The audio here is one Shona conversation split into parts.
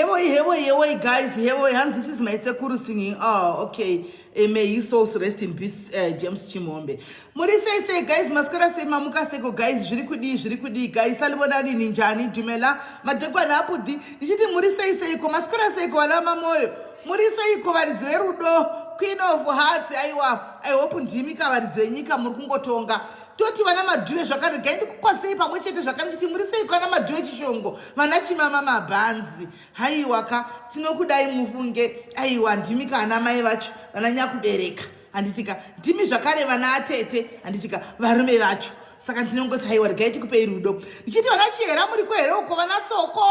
Hewoi, hewoi, hewoi, guys, hewoi. And this is my sekuru singing. Oh, okay. May his souls rest in peace, James Chimombe. Muri sei sei, guys, maswera sei, mamuka seko, guys, zviri kudii, zviri kudii, guys, salibonani ninjani, dumela, madekwana apudhi, ndichiti muri sei seiko, maswera seiko, vana mamoyo, muri seiko, varidzi verudo, Queen of Hearts, aiwa, I hope ndimi ka varidzi venyika muri kungotonga. Toti vana Madhuve zvakare, regai ndikukwazisei pamwe chete zvakare chiti muri seiko vana Madhuve Chishongo, vana Chimama Mabhanzi. Haiwa ka, tinokudai mufunge. Aiwa ndimi ka ana mai vacho, vana nyakubereka. Handitika, ndimi zvakare vana atete, handitika, varume vacho. Saka ndinongoti haiwa regai tikupei rudo. Ndichiti vana Chihera muriko here uko, vana Tsoko,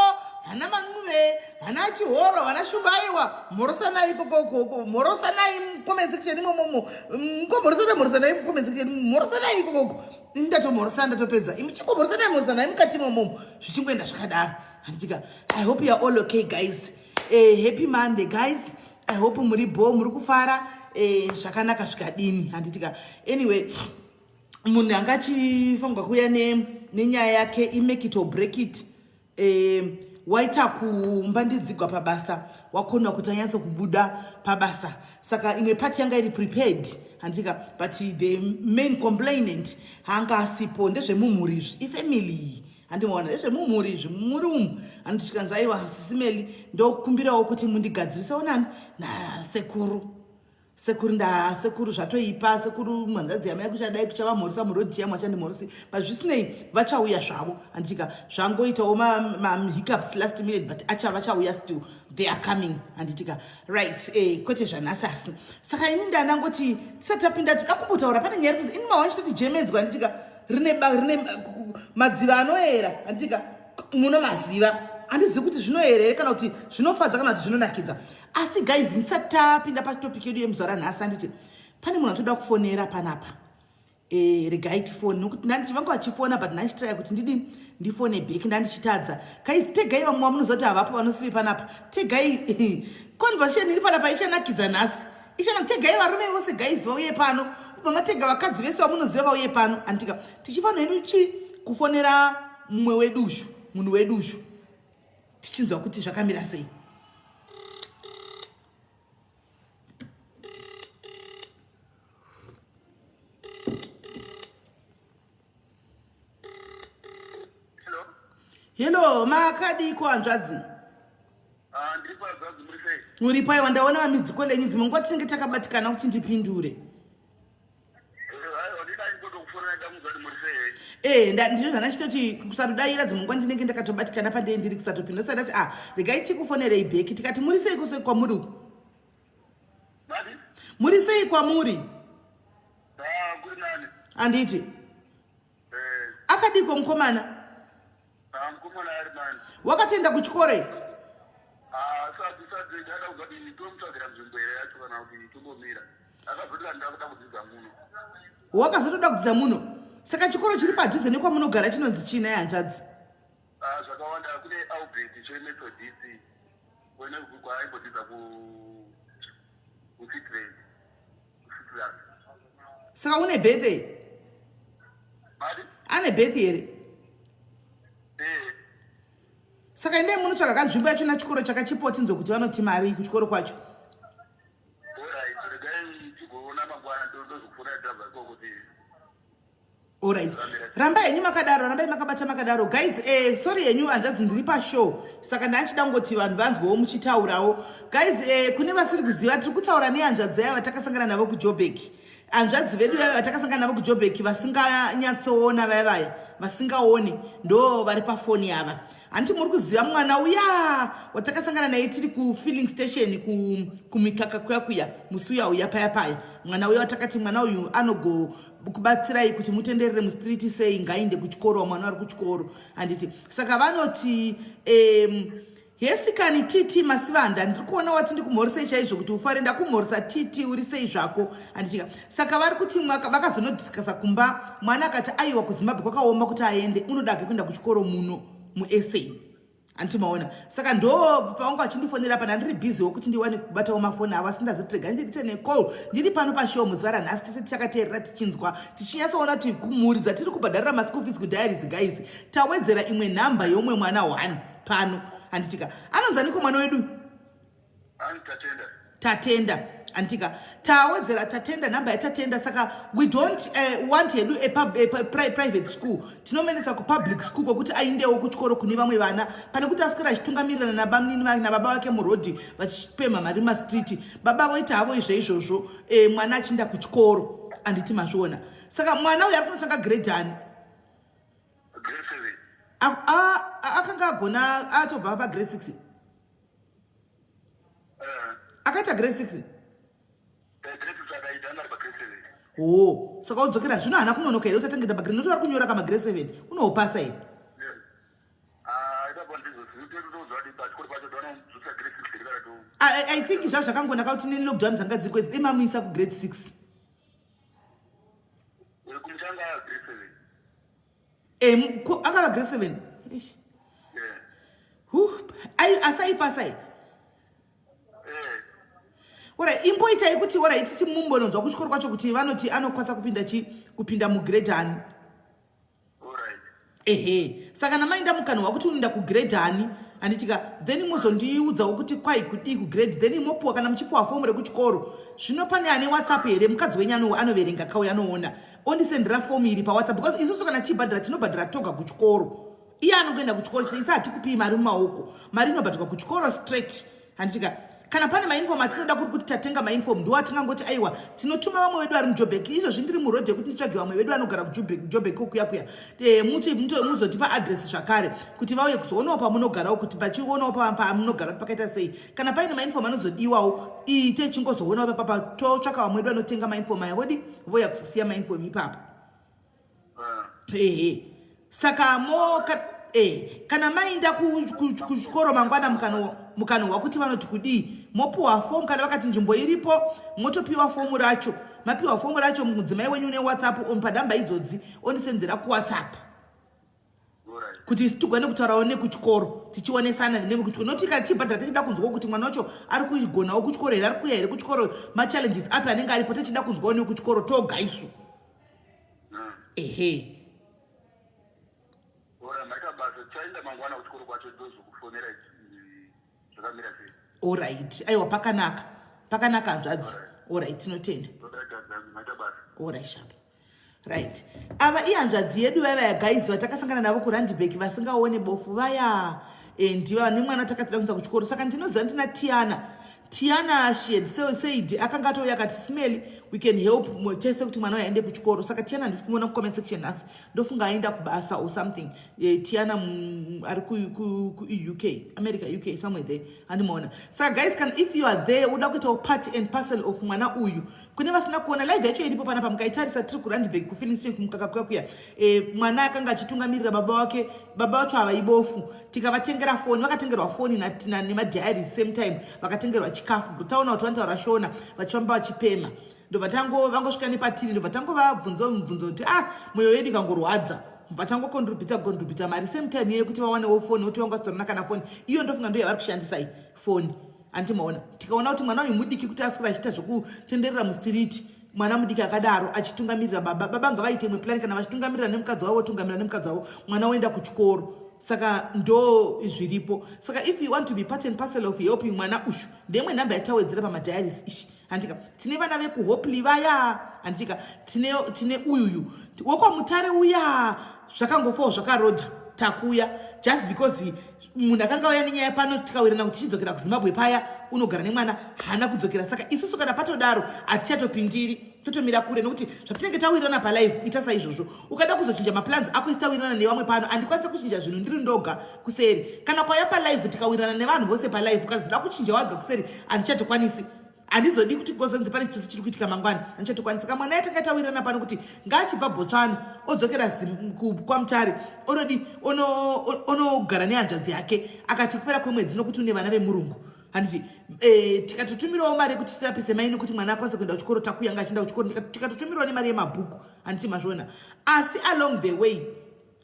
vana Mancuve, vana Chihoro, vana Shumba, aiwa mhorosanai ikoko, mhorosanai mucomment section imomomo, mhorosanai, mhorosanai mucomment section, mhorosanai ikoko. Ini ndatomhorosana ndatopedza, imi chingomhorosanai, mhorosanai mukati imomomo, zvichingoenda zvakadaro. Handitika, I hope you are all okay guys. Happy Monday guys. I hope muri bho, muri kufara zvakanaka zvikadini. Handitika, anyway, munhu anga achifanirwa kuuya nenyaya yake imake it or break it. Waita kumbandidzigwa pabasa, wakonwa kuti anyatso kubuda pabasa, saka imwe party yanga iri prepared handitika, but the main complainant haanga asipo. Ndezvemumhuri izvi, ifamily iyi, handimaona, ndezvemumhuri izvi, mumhuri umu. Handichikanzi aiwa sisimeli, ndokumbirawo kuti mundigadzirisewo nani nasekuru, sekuru ndasekuru zvatoipa, sekuru mhanzadzi yamai kuchadai kuchavamhorisa murodhi yamwe achandimhorisi, but zvisinei vachauya zvavo handitika, zvangoitawo mahiccups last minute, but acha vachauya still, they are coming handitika, right? Kwete zvanhasi asi saka ini ndandangoti tisati tapinda toda kumbotaura pane nyaya ini mawanchitoti jemedzwa handitika, rine rine madziva anoera handitika, munomaziva, handizivi kuti zvinoera here kana kuti zvinofadza kana kuti zvinonakidza. Asi guys, ndisati tapinda patopic yedu yemuzuva ranhasi, handiti pane munhu atoda kufonera panapa? Regai tifone, nokuti ndandichi vanga vachifona, but ndandichitraya kuti ndidi ndifone back, ndandichitadza. Guys, tegai vamwe vamunoziva kuti havapo vanosive panapa, tegai conversation iri panapa ichanakidza nhasi, ichana tegai varume vose guys vauye pano, kubva matega vakadzi vese vamunoziva vauye pano handitika, tichifanira hedu chi kufonera mumwe wedushu, munhu wedushu, tichinzwa kuti zvakamira sei. Hello, makadiko hanzvadzi? Ah, ndiripo hanzvadzi, muri sei? Muripo? Aiwa, ndaona vamissed call enyu, dzimwe nguva tinenge takabatikana kuti ndipindure. Aiwa, ndindaingotokufonera ndamuudza kuti muri sei. Ndizvo zvandachitoti kusatodaira, dzimwe nguva ndinenge ndakatobatikana pandee ndiri kusatopinda, saka ndati ah, regai tikufonerei back. Tikati muri sei kose kwamuri uku? Madi? Muri sei kwamuri? Ah, kuri nani? Handiti akadiko mukomana? Ah, mukomana ari nani. Wakatoenda kuchikoro here? Ah, sati sati ndada kuudza kuti tomutsvagira nzvimbo here yacho kana kuti tombomira. Akazoti kana ndakuda kudzidza muno. Wakazotoda kudzidza muno, saka chikoro chiri padhuze nekwamunogara chinonzi chii naye hanzvadzi? Ah, zvakawanda, kune Albert cheMethodist, kwene kwaimbodzidza ku kuCitrate. KuCitrate. Saka une berth? Madi? Ane berth here? Eh. Saka endai munotsvaga kanzvimbo yacho nachikoro chakachipo, tinzwe kuti vanoti mari kuchikoro kwacho. Alright, regai tigoona mangwana, ndozokufonera ndabva ikoko kuti Alright, rambai henyu makadaro, rambai makabata makadaro guys. Sorry henyu hanzvadzi, ndiri pashow, saka ndachida kungoti vanhu vanzwewo muchitaurawo guys. Kune vasiri kuziva, tiri kutaura nehanzvadzi aya vatakasangana navo kuJobek, hanzvadzi vedu vaya vatakasangana navo kuJobek vasinganyatsoona, vaya vaya vasingaoni, ndo vari pafoni ava. Handiti muri kuziva mwana uya watakasangana naye tiri kufilling station kumikaka kuya kuya musi uya uya paya paya, mwana uya watakati mwana uyu anogokubatsirai kuti mutenderere mustreet sei, ngainde kuchikoro, mwana ari kuchikoro handiti? Saka vanoti hesikani TT Masivanda, ndiri kuona wati ndikumhorisei chaizvo kuti ufare, ndakumhorisa TT, uri sei zvako handitika? Saka vari kuti vakazonodiscussa kumba, mwana akati aiwa, kuZimbabwe kwakaoma kuti aende, unoda ke kuenda kuchikoro muno muSA, handiti maona? Saka ndo pavanga vachindifonera pana ndiri busy wokuti ndiwane kubatawo mafoni avo, asi ndazoti rega ndiri necall ndiri pano pashow muzuva ranhasi, tese tichakateerera tichinzwa tichinyatsoona kuti kumhuri dzatiri kubhadharira maschool fees kudiaries guys, tawedzera imwe nhamba yeumwe mwana one pano handitika. Anonzaniko mwana wedu? Ani Tatenda. Tatenda, antika tawedzera Tatenda, nhamba yaTatenda. Saka we don't want hedu a, pub, a private school. Tinomenesa kupublic school kwekuti aindewo kuchikoro kune vamwe vana, pane kuti aswera achitungamirirana nabamunini nababa vake murodhi vachipemha mari mumastreet. Baba voita havo izvo izvozvo, mwana achienda kuchikoro, handiti mazviona? Saka mwana uyu ari kunotanga grade ani? Grade 7. Akanga agona atobva pagrade 6? Akaita grade 6? Grade 6 akaita, anga ari pagrade 7. O, saka udzokera zvino. Haana kunonoka here kuti atangenda pagrade? Nokuti vari kunyora kamagrade 7, unohopasa here? Ah, ipapo ndizvo zvinotoudza kuti pachikoro pacho toanodzosa grade 6 here kana to I think zvazvakangonaka kuti nelockdown dzanga dziri kwedzi, demamuisa kugrade 6. Kumuchanga grade 7. Angava grade 7? Eish. Yeah. Huh, asi aipasa here? Eh. Ora, imboitai kuti, ora, ititi mumbononzwa kuchikoro kwacho kuti vanoti anokwanisa kupinda chi kupinda mugrade ani. Alright. Ehe, saka namaenda mukana wakuti unoenda kugrade ani, handitika? Then muzondiudzawo kuti kwai kudii kugrade, then mopuwa, kana muchipuwa fomu rekuchikoro. Zvino pane ane WhatsApp here? Mukadzi wenyu anoverenga kauya, anoona, ondisendera fomu iri paWhatsApp, because isusu kana tichibhadhara, tinobhadhara toga kuchikoro. Iye anokuenda kuchikoro chete, isi hatikupii mari mumaoko. Mari inobhadharwa kuchikoro straight, handitika? Kana pane mauniform atinoda, kuri kuti tatenga mauniform, ndiwo atingangoti aiwa, tinotuma vamwe vedu vari muJobek. Izvozvi ndiri murodhi yekuti nditsvage vamwe vedu vanogara kuJobek kuya kuya. Muzotipa adresi zvakare kuti vauye kuzoonawo pamunogarawo, kuti pachionawo pamunogara kuti pakaita sei. Kana paine mauniform anozodiwawo, ite chingozoonawo papa, totsvaka vamwe vedu vanotenga mauniform aya, vodi voya kuzosiya mauniform ipapo. Ehe, saka mo kana maenda kuchikoro mangwana, mukanohwa kuti vanoti kudii, mopiwa fomu. Kana vakati nzvimbo iripo, motopiwa fomu racho. Mapiwa fomu racho, mudzimai wenyu une WhatsApp panhamba idzodzi, ondisendera kuWhatsApp kuti tigone kutaurawo nekuchikoro, tichionesana nekuchikoro. Noti kana tichibhadhara, tichida kunzwawo kuti mwana wacho ari kugonawo kuchikoro here, ari kuuya here kuchikoro, machallenges api anenge aripo, tichida kunzwawo nekuchikoro toga isu. Ehe. Ora, maita basa. Chaenda mangwana kuchikoro kwacho, ndozokufonera zvakamira sei. Alright, aiwa, pakanaka, pakanaka, hanzvadzi. Alright, tinotenda. Maita basa. Alright, sharp. Right, ava ihanzvadzi yedu vaya guys vatakasangana navo kuRandburg, vasingaone, bofu vaya. Ndiva nemwana takatoda kuenda kuchikoro. Saka ndinoziva ndina Tiana. Tiana, she had said, akanga atouya akati, "Smely, we can help tese kuti mwana uyu aende kuchikoro." Saka Tiana handisi kumuona kucomment section nhasi, ndofunga aenda kubasa or something. Tiana ari kuUK, America, UK, somewhere there, handimaona. Saka guys, kana if you are there, uda kuitawo part and parcel of mwana uyu, kune vasina kuona live yacho iripo panapa, mukaitarisa, tiri kuRandburg, kufilling station, kumukaka kuya kuya. Mwana akanga achitungamirira baba wake, baba vacho havaibofu. Tikavatengera foni, vakatengerwa foni nemadiaries, same time vakatengerwa chikafu. Taona kuti vanotaura Shona, vachifamba vachipema. Ndobva tango vangosvika nepatiri, ndobva tangovabvunzawo mibvunzo kuti, ah, mwoyo yedu ikangorwadza, bva tangocontributa contributa mari same time iyoyo kuti vawanewo foni, nekuti vanga vasitorina kana foni. Iyo ndofunga ndo yavari kushandisa iyi foni, andimaona? Tikaona kuti mwana uyu mudiki kuti aswera achiita zvekutenderera mustreet, mwana mudiki akadaro achitungamirira baba. Baba ngavaite imwe plan, kana vachitungamirira nemukadzi wavo, votungamirira nemukadzi wavo, mwana woenda kuchikoro. Saka ndo zviripo. Saka if you want to be part and parcel of helping mwana ushu, ndemwe nhamba yatawedzera pamadiaries ishi, handika? Tine vana vekuHopley vaya, handika? Tine uyuyu wekwaMutare uya, zvakangofawo zvakarodha takuya, just because munhu akanga auya nenyaya pano, tikawirirana kuti tichidzokera kuZimbabwe paya unogara nemwana, haana kudzokera. Saka isusu kana patodaro hatichatopindiri, totomira kure, nokuti zvatinenge tawirirana palive, ita saizvozvo. Ukada kuzochinja maplans ako, isi tawirirana nevamwe pano, handikwanisi kuchinja zvinhu ndiri ndoga kuseri. Kana kwauya palive, tikawirirana nevanhu vose palive, ukazoda kuchinja waga kuseri, handichatokwanisi. Handizodi kuti gozonzi pane chitsotsi chiri kuitika mangwana, handichatokwanisi. Ka mwana yatanga tawirirana pano kuti ngaachibva Botswana odzokera kwaMutare, onodi onogara nehanzvadzi yake, akati kupera kwemwedzi, nokuti une vana vemurungu, handiti? Tikatotumirawo mari yekuti tirapise mai, nekuti mwana akwanisa kuenda kuchikoro, takuyanga achienda kuchikoro, tikatotumirawo nemari yemabhuku, handiti mazviona? Asi along the way,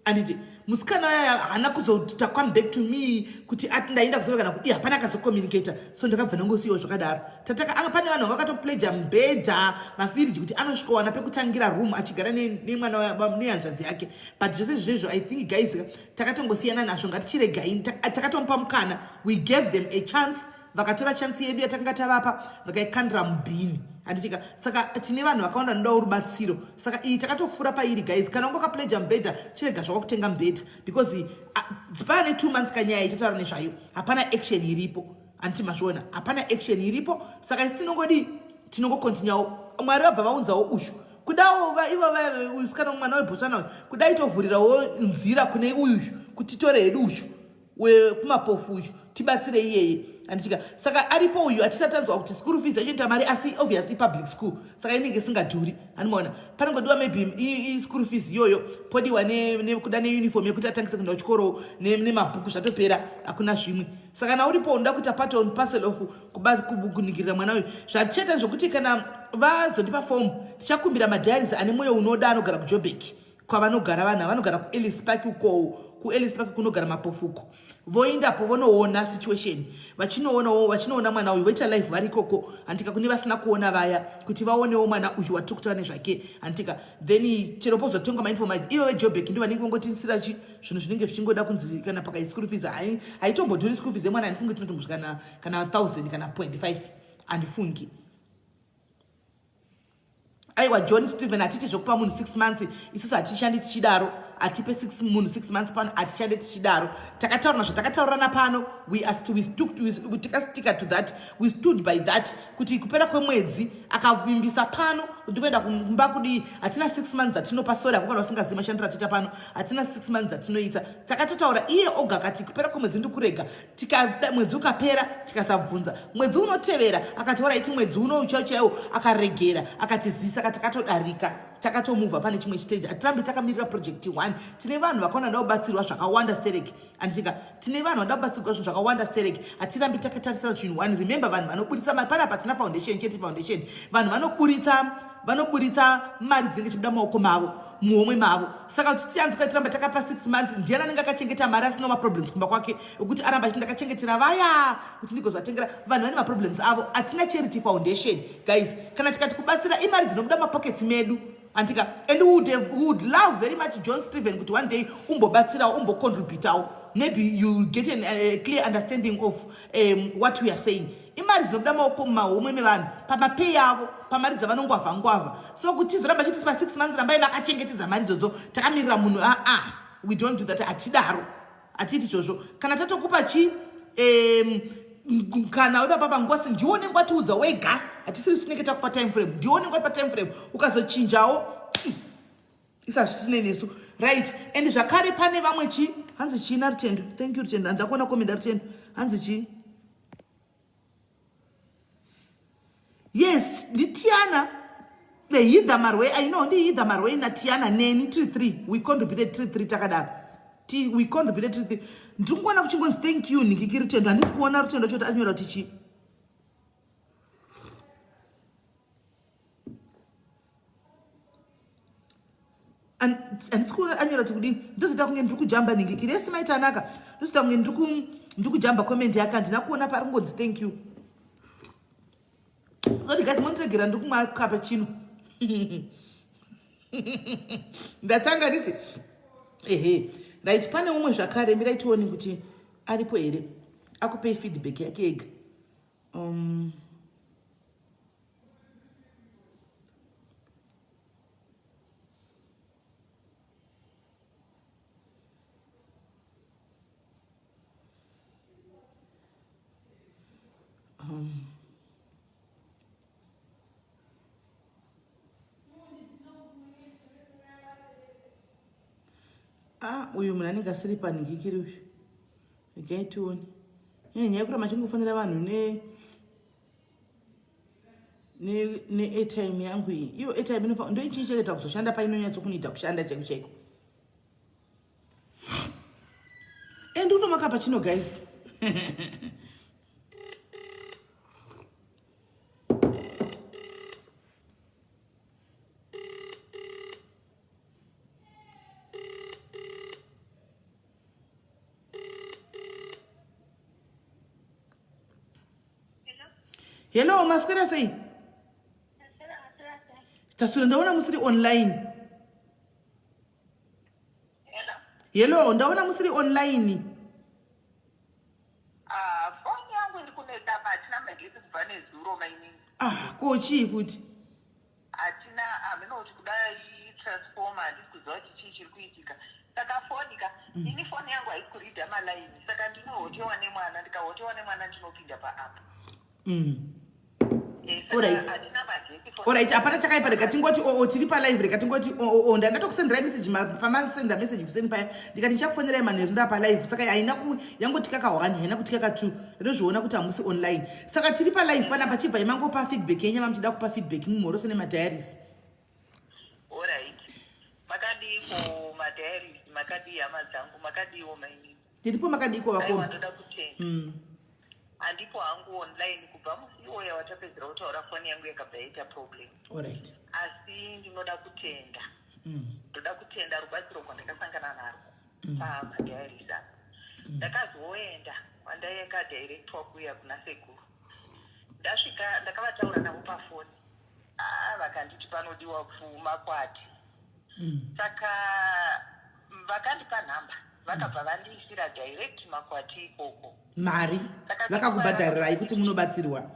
handiti, Musikana uya haana kuzota come back to me kuti ati ndaenda kuzova kana kudii, hapana akazocommunicata. So ndakabva ndangosiyiwa zvakadaro. Tataka anga pane vanhu vakatopledja mubhedha, mafiriji kuti anosvikowana pekutangira room achigara nemwana nehanzvadzi yake. But zvese zvezvo I think guys takatongosiyana nazvo, ngatichiregai. Takatomupa mukana, we gave them a chance, vakatora chance yedu yatakanga tavapa vakaikandira mubhini, handitika? Saka tine vanhu vakawanda vanodawo rubatsiro, saka iyi takatopfuura pairi guys. Kana unga wakapledja mubhedha, chirega zvako kutenga mubhedha because pane 2 months kanyaya ichitaura nezvayo, hapana action iripo, handiti mazviona? Hapana action iripo, saka isi tinongodii? Tinongokontinyawo. Mwari vabva vaunzawo ushu kudawo ivo vausikana mwana weBotswana uyu, kuda itovhurirawo nzira kune uyu kuti titore hedu ushu wekumapofu uyu tibatsire iyeye, handitika? Saka aripo uyu, hatisati tanzwa kuti school fees yacho inoita mari, asi obviously public school, saka inenge isingadhuri, handimaona? Panongodiwa maybe school fees iyoyo, podiwa nekuda neuniform yekuti atangise kuenda kuchikoro nemabhuku, zvatopera, hakuna zvimwe. Saka kana uripo unoda kuita part on parcel of kuningirira mwana uyu, zvatichaita zvokuti kana vazondipa fomu, tichakumbira madiaries ane mwoyo unoda anogara kuJobek kwavanogara vanhu vanogara kuEllis Park uko, kuEllis Park kunogara mapofuko, voendapo vonoona situation, vachinoonawo, vachinoona mwana uyu, voita live vari ikoko, handika? Kune vasina kuona vaya kuti vaonewo mwana uyu watiri kutaura nezvake, handika? Then chero pozotengwa mainform, ivo veJobek ndo vanenge vongotiisira chi zvinhu zvinenge zvichingoda kunzi kana pakai school fees haitombodhuri. School fees yemwana handifungi tinotombosvika kana 1000 kana 0.5, handifungi. Aiwa, John Stephen, hatiti zvekupa munhu 6 months isusu, hatishandi tichidaro. Hatipe munhu 6 months pano, hatishande tichidaro. Takataurana zvatakataurirana pano, we are we stuck, we tikastika to that, we stood by that, kuti kupera kwemwedzi akavimbisa pano kuti kuenda kumba kudii. Hatina 6 months atinopa, sorry hako kana usingazivi mashandiro atiita pano. Hatina 6 months atinoita. Takatotaura, iye oga akati kupera kwemwedzi ndikurega. Tika mwedzi ukapera tikasabvunza, mwedzi unotevera akati oraiti mwedzi uno chaiwo chaiwo akaregera akatizisa, takatodarika, takatomuvha pane chimwe chiteji. Hatirambi takamirira project one. Tine vanhu vakaona da kubatsirwa zvakawanda stereki, handitika? Tine vanhu vanoda kubatsirwa zvinhu zvakawanda stereki, hatirambi takatarisira chinhu one. Remember, vanhu vanoburitsa mari panapa, hatina foundation chete foundation. Vanhu vanoburitsa mari dzinenge chibuda mumaoko mavo, muhomwe mavo. Saka kuti tianzi tiramba takapa 6 months, ndiani anenge akachengeta mari asina maproblems kumba kwake ekuti aramba achiti ndakachengetera vaya kuti ndigozovatengera? Vanhu vane maproblems avo. Hatina charity foundation guys. Kana tikati kubatsira, imari dzinobuda mapockets medu, andika? And we would love very much, John Stephen, kuti one day umbobatsirawo, umbocontributawo. Maybe you will get a clear understanding of what we are saying. Imari dzinobuda maoko mumahomwe mevanhu pamapei avo, pamari dzavanongwavha ngwavha. So kuti tizoramba chiti pa6 months rambai makachengetedza mari idzodzo takamirira munhu, aa, we don't do that. Hatidaro, hatiiti izvozvo. Kana tatokupa chi kana uri papa nguva ndiwo unenge watiudza wega, hatisiri tinenge takupa time frame, ndiwo unenge watipa time frame. Ukazochinjawo isazvisinei nesu, right? And zvakare pane vamwe chi hanzi chii naRutendo? Thank you, Rutendo, handida kuona comment aRutendo. Hanzi chii? Yes, ndiTiana Hidha Marwei. I know ndiHidha Marwei naTiana neni, tiri three, we contributed tiri three, takadaro. We contributed tiri three. Ndiri kuona kuchingonzi thank you nikiki Rutendo, handisi kuona Rutendo choti anyora kuti chii. Handisi kuona anyora kuti kudini. Ndozoita kunge ndiri kujamba ningikiri esi maitanaka, ndozoita kunge ndiri kujamba comment yake, handina kuona pari kungonzi thank you. Sorry guys, mondiregera, ndiri kumwa cappuccino. Ndatanga nditi ehe, right. Pane umwe zvakare, mirai tione kuti aripo here akupei feedback yake ega. Ah, uyu munhu anenge asiri panhingikiri uyu, regai tione. Nyaya yekuramba chingofanira vanhu ne neairtime yangu iyi, iyo airtime ndoichii chakaita kuzoshanda painonyatsokunoita kushanda chaiko chaiko. And kutomakapa chino guys. Hello, maswera sei? Taswera, ndaona musiri online. Hello, ndaona musiri online. Ah, foni yangu iri kunetsa apa, hatina magetsi kubva nezuro, mainini. Ah, ko chii futi? Hatina, hameno kuti kudai transformer, handisi kuziva kuti chii chiri kuitika. Saka foni ka, ini foni yangu haisi kuridha malaini, saka ndinohotewa nemwana, ndikahotewa nemwana ndinopinda paapp. Saka hatina magetsi, foni. Alright, hapana chakaipa. Rega tingoti oo, tiri palive. Rega tingoti oo, ndandatokusenderai message pamasenda message kuseni paya, ndikati ndichakufonerai manheru ndapalive. Saka haina yangotika ka 1, haina kutika ka 2. Ndozviona kuti hamusi online, saka tiri palive panapa. Chibvai mangopa feedback yenyu mamuchida kupa feedback, mumhorose nemadiaries. Alright, makadiko madiaries? Makadii hama dzangu? Makadiwo, mainini? Tiripo, makadiko Aiwa, vakoma? Ndoda kutenda. Handipo hangu online kubva musi iwoya watapedzera kutaura, foni yangu yakabva yaita problem. Asi ndinoda kutenda. Ndoda kutenda rubatsiro rwandakasangana narwo pamadiaries apa. Ndakazoenda kwandakadirectwa kuya kuna sekuru. Ndasvika, ndakavataura navo pafoni. Ah, vakanditi panodiwa pfuma kwati. Saka vakandipa nhamba, vakabva vandiisira direct makwati ikoko. Mari vakakubhadharirai kuti munobatsirwa?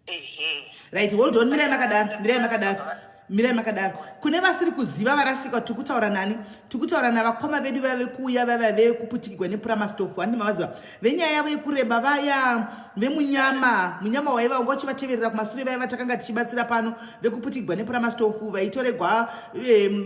Ehe. Right, hold on, mirai makadaro, mirai makadaro, mirai makadaro. Kune vasiri kuziva, varasika, tiri kutaura nani? Tiri kutaura navakoma vedu vave kuuya, vava vekuputikirwa nepuramastofu. Handi mavaziva venyaya yavo yekureba vaya vemunyama, munyama waiva wanga uchivateverera kumasure, vaya vatakanga tichibatsira pano vekuputikirwa nepuramastofu, vaitoregwa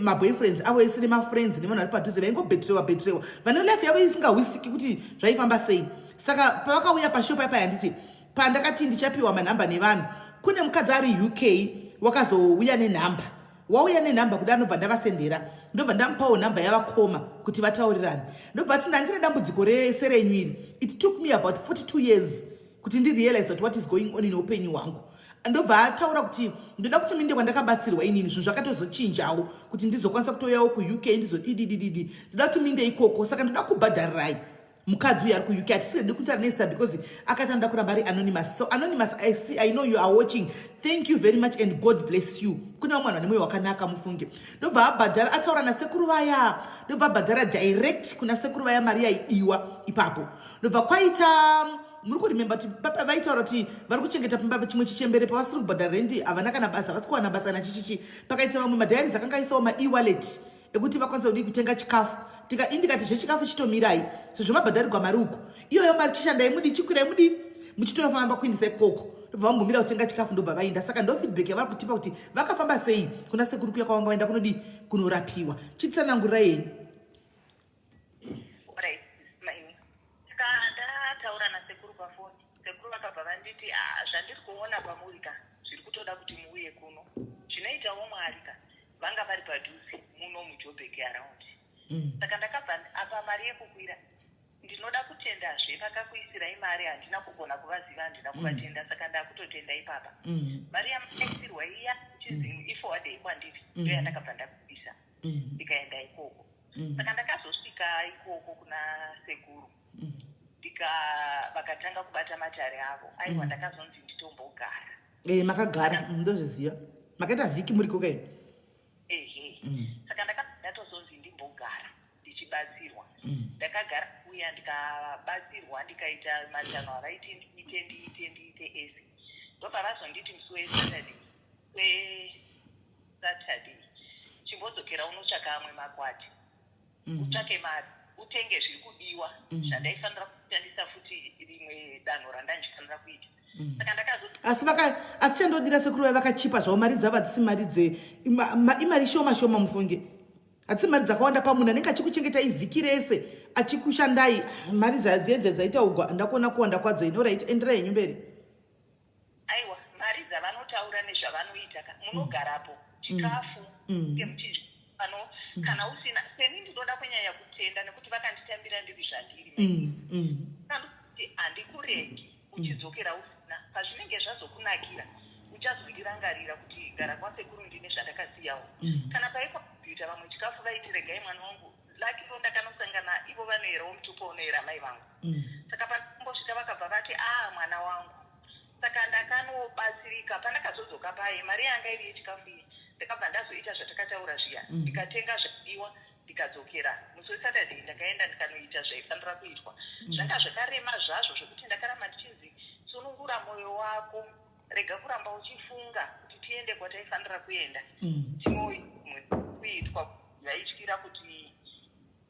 maboyfriends avo ese nemafriends nevanhu vari padhuze, vaingobhetirewa bhetirewa, vane life yavo isingahwisiki kuti zvaifamba sei. Saka pavakauya pashow paya paya, handiti pandakati ndichapiwa manhamba nevanhu, kune mukadzi ari UK wakazouya nenhamba, wauya nenhamba kuda, ndobva ndavasendera, ndobva ndamupawo nhamba yavakoma kuti vataurirane. Ndobva ati, "Ndandine dambudziko rese renyu iri. It took me about 42 years kuti ndirealize that what is going on in upenyu hwangu." Ndobva ataura kuti, "Ndoda kuti minde kwandakabatsirwa inini, zvinhu zvakatozochinjawo kuti ndizokwanisa kutouyawo kuUK, ndizodididididi, ndoda kuti minde ikoko, saka ndoda kubhadharirai." Mukadzi uyu ari kuUK, hatisiredi kutaura nezita because akati anoda kuramba ari anonymous. So anonymous, I see, I know you are watching. Thank you very much and God bless you. Kune vamwe vanhu vane mwoyo wakanaka, mufunge. Ndobva abhadhara, ataura nasekuru vaya, ndobva abhadhara direct kuna sekuru vaya mari yaidiwa ipapo. Ndobva kwaita, muri kuremember kuti papa vaitaura kuti vari kuchengeta pamba chimwe chichembere, pavasiri kubhadhara rendi, havana kana basa, havasi kuwana basa kana chichichi. Pakaita vamwe madiaries akanga aisawo maewallet ekuti vakwanisa kudii kutenga chikafu. Tika indikati zvechikafu chitomirai sezvo mabhadharirwa mari uku, iyoyo mari chishandai mudi, chikwirai mudi, muchitofamba kuindisa ikoko. Ndobva vambomira kutenga chikafu, ndobva vaenda. Saka ndo feedback yavari kutipa kuti vakafamba sei kuna sekuru kuya kwavanga vaenda kunodii, kunorapiwa. Chitsanangurirai henyu. Alright, maini. Saka ndataura nasekuru pafoni, sekuru vakabva vanditi, "Ah, zvandiri kuona pamuri ka, zviri kutoda kuti muuye kuno." Zvinoitawo Mwari ka, vanga vari padhuze muno muJoburg around. Saka ndakabva apa mari yekukwira. Ndinoda kutendazve vakakuisirai mari. Handina kugona kuvaziva, handina kuvatenda, saka ndakutotenda ipapa. Mari yamaisirwa iya chinzi iforwardei kwandiri, ndo yandakabva ndakubvisa, ndikaenda ikoko. Saka ndakazosvika ikoko kuna sekuru, ndika vakatanga kubata matare avo. Aiwa, ndakazonzi nditombogara. Makagara, ndozviziva, makaita vhiki muriko kai? Ehe. Saka ndakabva ndatozonzi ndimbogara ndichibatsirwa. Ndakagara uya, ndikabatsirwa, ndikaita matanho avaiti ndiite, ndiite, ndiite ese. Ndobva vazonditi musi weSaturday, weSaturday, "Chimbodzokera unotsvaka amwe makwati, utsvake mari, utenge zviri kudiwa." Zvandaifanira kushandisa futi rimwe danho randandifanira kuita. Saka ndakazo Asi vaka, asi chandodira sekuru vaya, vakachipa zvavo. Mari dzavo hadzisi mari dze imari shoma shoma, mufunge, hadzisi mari dzakawanda pamunhu anenge achikuchengetai vhiki rese achikushandai. Mari dziedza dzaita ugwa, ndakuona kuwanda kwadzo ini. Alright, enderai henyu mberi. Aiwa, mari dzavanotaura nezvavanoita ka, munogarapo, chikafu ngemuchinji pano kana usina. Seni ndinoda kunyanya kutenda nekuti vakanditambira ndiri zvandiri. Kuti handikuregi uchidzokera usina, pazvinenge zvazokunakira uchazondirangarira kuti gara kwasekuru, ndine zvandakasiyawo. Kana paikwakuita vamwe chikafu vaiti, "Regai mwana wangu." Lakiro ndakanosangana ivo vanoyerawo mutupo unoyera mai vangu. Saka pandambosvika vakabva vati, "Aa, mwana wangu." Saka ndakanobatsirika pandakazodzoka paye, mari yanga iri yechikafu iyi, ndakabva ndazoita zvatakataura zviya, ndikatenga zvaidiwa, ndikadzokera musi weSaturday. Ndakaenda ndikanoita zvaifanira kuitwa. Zvanga zvakarema zvazvo, zvekuti ndakaramba ndichinzi, "Sunungura mwoyo wako, rega kuramba uchifunga kuti tiende kwataifanira kuenda." Tinokuitwa vaityira kuti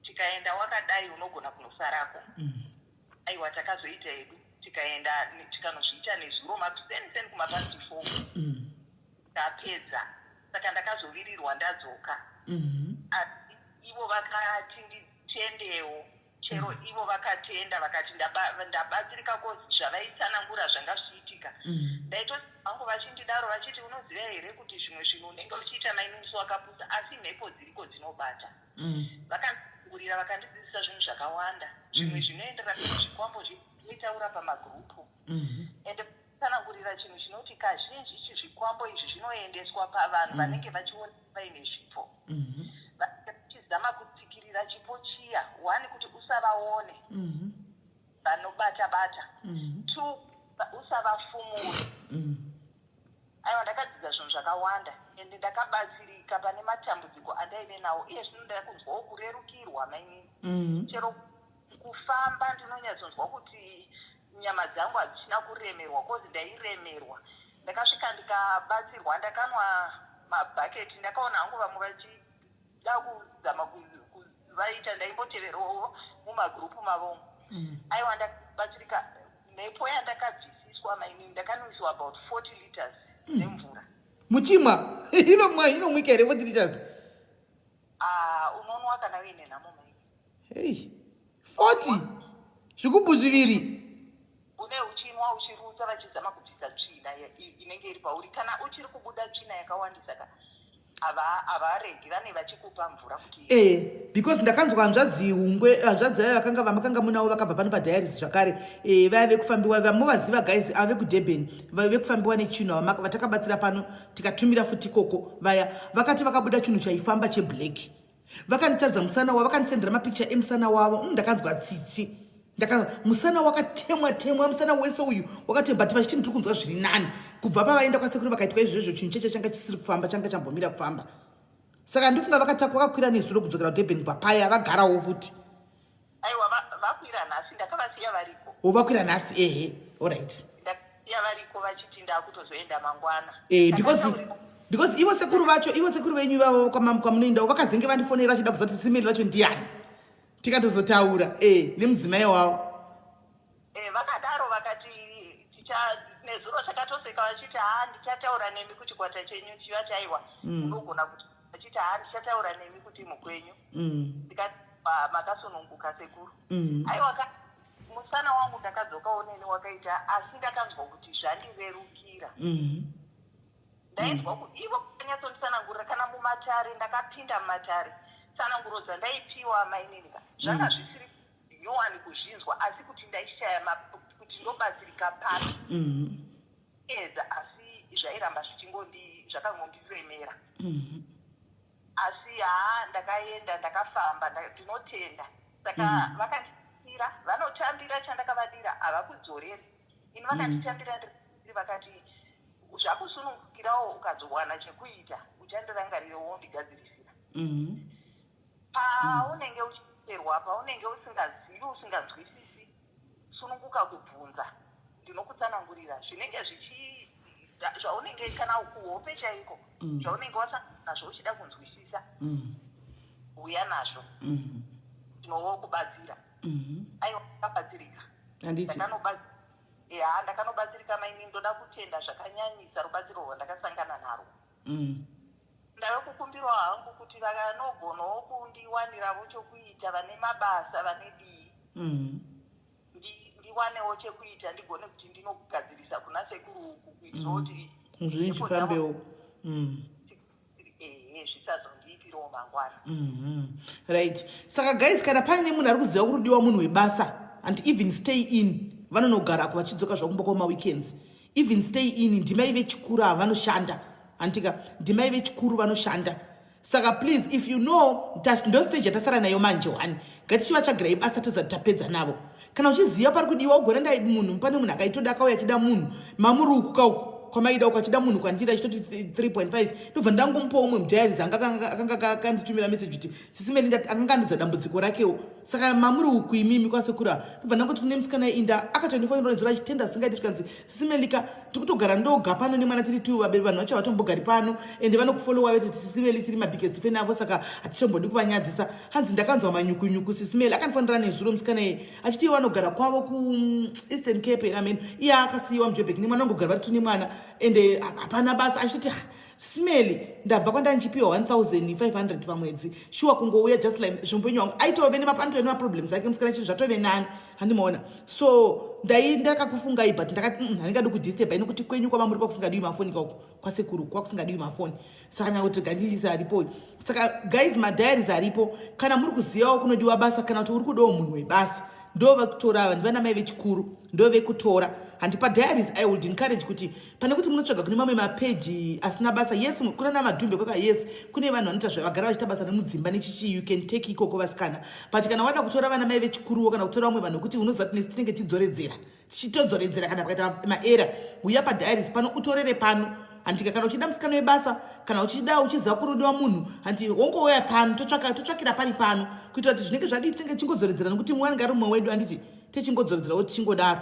tikaenda wakadai unogona kunosarako. Aiwa, takazoita hedu, tikaenda, tikanozviita nezuro makuseni kumapast 4. Tapedza, saka ndakazovirirwa ndadzoka. Asi ivo vakati nditendewo chero. Ivo vakatenda, vakati ndabatsirika 'cause zvavaitsanangura zvanga zvichiitika. Ndaitoti vangu vachindidaro vachiti, "Unoziva here kuti zvimwe zvinhu unenge uchiita maininiso wakapusa, asi mhepo dziriko dzinobata?" Vakandingurira, vakandidzidzisa zvinhu zvakawanda, zvimwe zvinoenderana nezvikwambo zvinoitaura pamagurupu. Ende tsanangurira chinhu chinoti kazhinji zvikwambo izvi zvinoendeswa pavanhu vanenge vachiona vaine zvipo, vanenge vachizama kutsikirira chipo chiya. One, kuti usavaone vanobata bata. Two, usavafumure. Aiwa, ndakadzidza zvinhu zvakawanda ende ndakabatsirika pane matambudziko andaive nawo. Iye zvino ndakunzwawo kurerukirwa, mainini. Chero kufamba ndinonyatsonzwa kuti nyama dzangu hadzichina kuremerwa, 'cause ndairemerwa. Ndakasvika ndikabatsirwa, ndakanwa mabhaketi. Ndakaona hangu vamwe vachida kuzama kuvaita, ndaimboteverawo mumagurupu mavomo. Aiwa, ndakabatsirika. Mhepo yandakabvisiswa, mainini, ndakanwiswa about 40 liters nemvura. Muchimwa inomwa, inomwika here 40 liters? Ah, unonwa kana uine nhamo, mainini. Hei, 40 zvigubhu zviviri? Une uchinwa uchirutsa, vachizama kubvisa tsvina inenge iri pauri. Kana uchiri kubuda tsvina yakawandisa ka, havaregi, vane vachikupa mvura kuti Because ndakanzwa hanzvadzi ungwe, hanzvadzi vaya vakanga vamakanga munavo vakabva pano padiaries zvakare, vaya vekufambiwa, vamovaziva guys, ava vekuDurban, vekufambiwa nechinhu, ava vatakabatsira pano tikatumira futi ikoko, vaya vakati vakabuda chinhu chaifamba cheblack. Vakanditadza musana wavo, vakandisendera mapicture emusana wavo. Ndakanzwa tsitsi. Musana wakatemwa temwa, musana wese uyu wakatemwa, but vachiti ndiri kunzwa zviri nani kubva pavaenda kwasekuru vakaitwa izvozvo. Chinhu checho changa chisiri kufamba, changa chambomira kufamba. Saka ndifunga vakatakwa, vakakwira nezuro kudzokera kuDurban. Kubva paya vagarawo futi. Aiwa, vakwira nhasi, ndakavasiya variko. O, vakwira nhasi, ehe, alright. Ndakasiya variko vachiti ndakutozoenda mangwana. Because ivo sekuru vacho, ivo sekuru venyu ivavo kwamunoendawo, vakazenge vandifonera vachida kuziva kuti simeli vacho ndiani. Tikatozotaura nemudzimai wavo. Vakadaro vakati ticha nezuro takatoseka vachiti, "Ha, ndichataura nemi kuchikwata chenyu." Chivati, "Aiwa, unogona kuti," vachiti, "Ha, ndichataura nemi kuti mukwenyu." Ndikati, "Makasununguka sekuru." Aiwa ka, musana wangu ndakadzokawo neni wakaita, asi ndakanzwa kuti zvandirerukira. Ndainzwa ivo kanyatsonditsanangurira. Kana mumatare, ndakapinda mumatare, tsananguro dzandaipiwa, mainini ka, zvanga zvisiri nyowani kuzvinzwa, asi kuti ndaishaya kuti ndobatsirika papi. Edza, asi zvairamba zvichingondi zvakangondiremera. Asi haa, ndakaenda, ndakafamba, ndinotenda. Saka vakanditambira, vanotambira chandakavadira, havakudzoreri. Ini vakanditambira ndiri, vakati, "Zvakusunungukirawo, ukazowana chekuita uchandirangarirewo wondigadzirisira." Paunenge uchiperwa, paunenge usingazivi, usinganzwisisi, sununguka kubvunza, ndinokutsanangurira zvinenge zvichi zvaunenge kana kuhope chaiko, zvaunenge wasangana nazvo uchida kunzwisisa, uya nazvo, tinokubatsira. Aiwa, ndakabatsirika. Handiti? Ya, ndakanobatsirika, maini. Ndoda kutenda zvakanyanyisa rubatsiro rwandakasangana narwo. Ndave kukumbirwa hangu kuti vanogonawo kundiwaniravo chokuita, vane mabasa, vane dii, ndiwanewo chekuita, ndigone kuti ndinogadzirisa kuna sekuru uku, kuitirawo kuti zvinhu zvifambewo. Ehe, zvisazondiitirawo mangwana. Right, saka guys, kana paine munhu ari kuziva kurudiwa munhu webasa and even stay in, vanonogarako vachidzoka zvakumba kwamaweekends, even stay in, ndimai vechikuru ava vanoshanda, handika? Ndimai vechikuru vanoshanda. Saka please, if you know, ndo stage yatasara nayo manje. One, ngatichivatsvagirai basa, tozati tapedza navo. Kana uchiziva pari kudiwa ugona ndai munhu, pane munhu akaitoda akauya achida munhu mamuri uku kauku kwamaida uku achida munhu kwandiri achitoti 3.5, ndobva ndangomupawo umwe mudiaries anga akanditumira message kuti sisimeni akanga andudza dambudziko rakewo. Saka mamuri uku imimi kwasekura, ndobva ndangoti kune musikana inda akatondifonera nzura achitenda zvisingaiti, zvikanzi, "Sisimeli ka, tikutogara ndoga pano nemwana tiri two, vabereki vanhu vacho havatombogari pano, ende vanokufollowa vete Sisimeli, tiri mabiggest fan avo, saka hatichombodi kuvanyadzisa." Hanzi, "Ndakanzwa manyukunyuku, Sisimeli." Akandifonera nezuro musikana iye achiti iye vanogara kwavo kuEastern Cape, amen, iye akasiyiwa muJobek nemwana, angogara vari two nemwana, ende hapana basa. Achitoti, "Simeli, ndabva kwandandichipiwa 1500 pamwedzi, shuwa kungouya just like zvimboenyu wangu." Aitove anotove nemaproblems ake musikana, chinhu zvatove nani, handimaona. So ndai ndakakufungai, but ndakati, handingadi kudisturba nekuti kwenyu kwamamuri kwakusingadiwi mafoni, kauko kwasekuru kwakusingadiwi mafoni." Saka nyakuti gandilisa aripo. Saka guys, madiaries aripo. Kana muri kuzivawo kunodiwa basa, kana kuti uri kudawo munhu webasa, ndo vekutora ava, ndivana mai vechikuru, ndo vekutora handipa diaries. I would encourage kuti pane kuti munotsvaga kune mamwe mapeji asina basa, yes, kuna namadhumbe kwaka, yes, kune vanhu vanoita zvavagara vachiita basa nemudzimba nechichi, you can take ikoko vasikana. But kana wada kutora vana mai vechikuruwo, kana kutora vamwe vanhu vekuti unoziva kuti nesi tinenge tidzoredzera, tichitodzoredzera, kana pakaita maera, uya padiaries pano utorere pano, handika. Kana uchida musikana webasa, kana uchida uchiziva kurudiwa munhu, handi wongouya pano, totsvakira pari pano, kuitira kuti zvinenge zvadii, tinenge tichingodzoredzera, nekuti mumwe anenge ari mumwe wedu, handiti? Techingodzoredzerawo tichingodaro,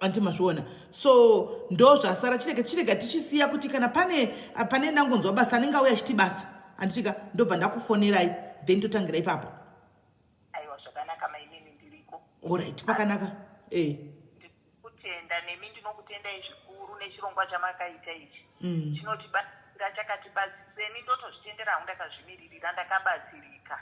andi mazviona. So ndo zvasara. Chirega, chirega tichisiya kuti kana pane ndangonzwa basa, anenge auya achiti basa, handitika, ndobva ndakufonerai, then totangira ipapo. Aiwa, zvakanaka mainini, ndiriko. Alright, pakanaka e. Kutenda nemi, ndinokutendai zvikuru nechirongwa chamakaita ichi. Chinotibatsira, chakatibatsiseni, ndotozvitendera hangu, ndakazvimiririra, ndakabatsirika.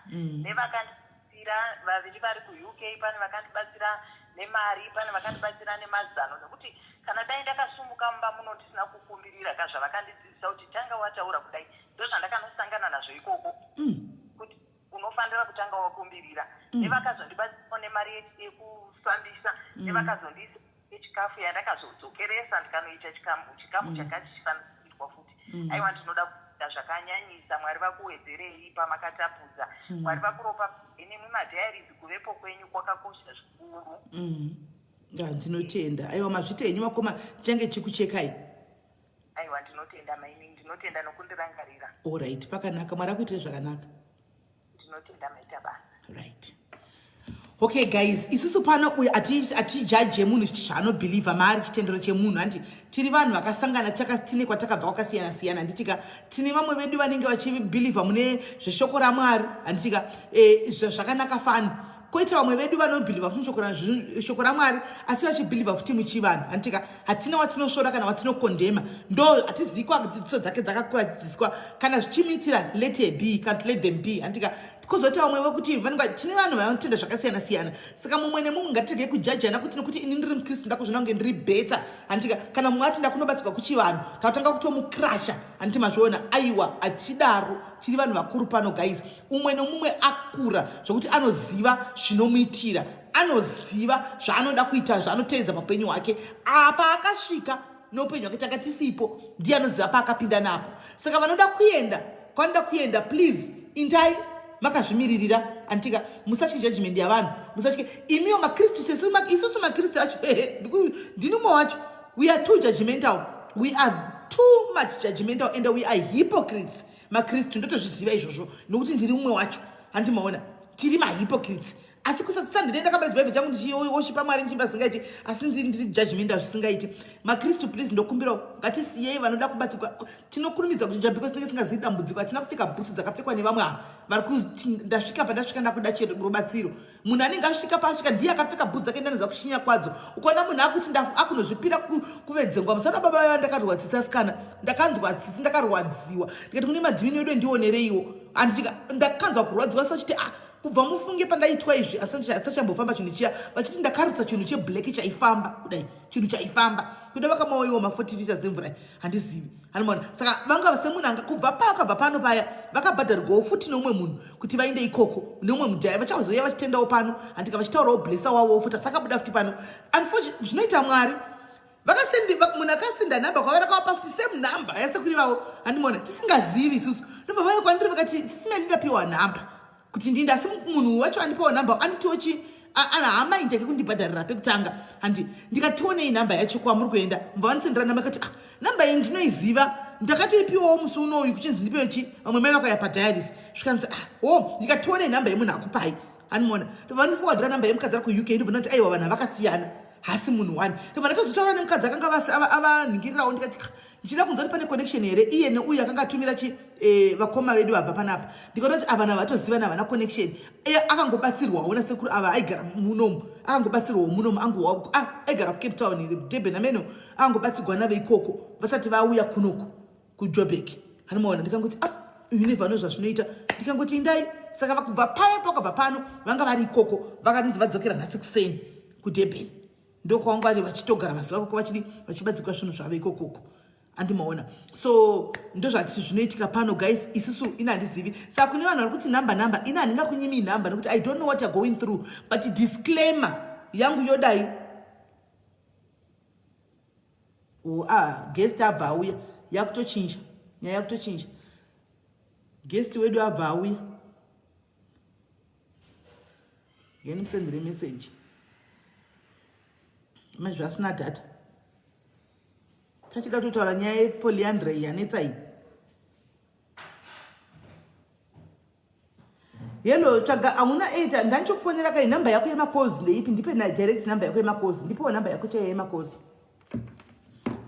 Nevakandibatsira vaviri vari kuUK, pane vakandibatsira nemari, pane vakandibatsira nemazano, nekuti kana dai ndakasumuka mumba muno ndisina kukumbirira ka, zvavakandidzidzisa kuti tanga wataura kudai, ndozvandakanosangana nazvo ikoko, kuti unofanira kutanga wakumbirira. Nevakazondibatsirawo nemari yekufambisa, nevakazondiisa yechikafu yandakazodzokeresa, ndikanoita chikamu chakati chifanira kuitwa futi. Aiwa, ndinoda kuita zvakanyanyisa. Mwari vakuwedzerei pamakatapudza. Mwari vakuropa nemwi. Madiaries, kuvepo kwenyu kwakakosha zvikuru. Ya, ndinotenda. Aiwa, mazvita henyu vakoma, tichange chikuchekai. Aiwa, ndinotenda mainini, ndinotenda nokundirangarira. Alright, pakanaka. Mwari akuitire zvakanaka. Ndinotenda, maita basa. Right, okay guys, isusu pano uyu hatijaje munhu zvaanobhilivha maari, chitendero chemunhu, handi. Tiri vanhu vakasangana, tine kwatakabva kwakasiyana siyana, handitika. Tine vamwe vedu vanenge vachibhilivha mune zveshoko raMwari, handitika, zvakanaka fani. Koita vamwe vedu vanobhilivha futi shoko raMwari, asi vachibhilivha futi muchivanhu, handitika. Hatina watinosvora kana watinokondema, ndo hatizivi kwadzidziso dzake dzakakura dzidziswa. Kana zvichimuitira, let her be, kana let them be, handitika. Kozoti vamwe vekuti vanenge, tine vanhu vanotenda zvakasiyana siyana. Saka mumwe nemumwe ngatiregei kujajana kuti nekuti ini ndiri mukristu ndakuzvina kunge ndiri better, handitika. Kana mumwe ati ndakunobatsirwa kuchivanhu, takutanga kutomukrasha, handiti mazviona. Aiwa, hatidaro, tiri vanhu vakuru pano guys. Umwe nomumwe akura zvokuti anoziva zvinomuitira, anoziva zvaanoda kuita, zvaanotevedza paupenyu hwake. Apa akasvika neupenyu hwake, tanga tisipo, ndiye anoziva paakapinda napo. Saka vanoda kuenda kwanoda kuenda, please indai makazvimiririra, anditika. Musatye judgment yavanhu, musatye imiwo makristu. Isusu makristu acho, ehe, ndini umwe wacho, we are too judgmental, we are too much judgmental and we are hypocrites. Makristu, ndotozviziva izvozvo nokuti ndiri umwe wacho, handimaona. Tiri mahypocrites, asi kusatandine ndakabata chibhaibheri changu ndichioshipa Mwari, ndichimba zvisingaiti, asi ndiri judgmental zvisingaiti. Makristu, please, ndokumbirawo, ngatisiyei vanoda kubatsirwa. Tinokurumidza kujaja because tinenge singazivi dambudziko. Hatina kupfeka bhutsu dzakapfekwa nevamwe ava vari kuti ndasvika pandasvika, ndakuda rubatsiro. Munhu anenge asvika paasvika ndiye akapfeka bhutsu dzake, ndanoziva kushinya kwadzo. Ukaona munhu akuti akunozvipira kuvedzengwa musana baba vaiva, ndakarwa tsitsi asikana, ndakanzwa tsitsi, ndakarwadziwa, ndikati kune madhimini vedu, ndionereiwo, handitika. Ndakanzwa kurwadziwa sachiti, ah, kubva mufunge pandaitwa izvi asachambofamba chinhu chiya, vachiti ndakarutsa chinhu cheblack chaifamba kudai, chinhu chaifamba kuda vakamawaiwa ma40 liters emvura, handizivi, hanimona. Saka vanga semunhu anga kubva paakabva pano paya, vakabhadharwawo futi neumwe munhu kuti vainde ikoko, neumwe mudhaya, vachazouya vachitendawo pano, handika, vachitaurawo blessa wavowo futi, asakabuda futi pano. Unfortunately, zvinoita Mwari, munhu akasenda nhamba kwavari, akavapa futi same nhamba yasekuri vavo, handimona, tisingazivi isusu. Ndobva vauya kwandiri vakati, "Sisime, ndapiwa nhamba kuti ndinde," asi munhu wacho andipawo nhamba anditiwo chi Hamaindeke kundibhadharira pekutanga handi. Ndikationei nhamba yacho kwamuri kuenda, mubva vandisendera namba kati, ah, namba iyi ndinoiziva, ndakatoipiwawo musi unoyu kuchinzi ndipe chi vamwe mai vakauya padialis. Zvikanzi, ah, o ndikationei nhamba yemunhu akupai. Hanimona, ndobva vandifowadhira namba yemukadzi ari kuUK. Ndobva ndati, aiwa, vanhu havakasiyana, hasi munhu one. Ndobva ndatozotaura nemukadzi akanga avanhingirirawo. Ndikati, ndichida kunzwa kuti pane connection here iye neuyu akanga atumira chi vakoma vedu vabva panapa. Ndikaona kuti ava navo vatozivana, havana connection. Akangobatsirwawo nasekuru ava, aigara munomu, akangobatsirwawo munomu, aigara kuCape Town, Durban, ameno, akangobatsirwa navo ikoko vasati vauya kunoku kuJobek. Hanomaona, ndikangoti, ah, you never know zvazvinoita. Ndikangoti, indai. Saka vakubva paya pakabva pano vanga vari ikoko, vakanzi vadzokera nhasi kuseni kuDurban, ndokwavanga vari vachitogara mazuva akoko, vachidi vachibatsirwa zvinhu zvavo ikokoko. Andimaona, so ndozvati zvinoitika pano, guys. Isusu ina handizivi. Saka kune vanhu vari kuti nhamba, nhamba, ina handingakunyimi nhamba nekuti I don't know what you're going through. But disclaimer yangu yodai. Oh, ah, guest abva auya, yakutochinja nyaya, yakutochinja. Guest wedu abva auya, ngeni musendere message manje zvasina data. Tachida kutotaura nyaya yepolyandry yanetsa iyi. Hello, tsvaga hauna eta ndandichokufonera kai. Nhamba yako yemakozi ndeipi? Ndipe na direct namba yako yemakozi. Ndipewo nhamba yako chaiyo yemakozi.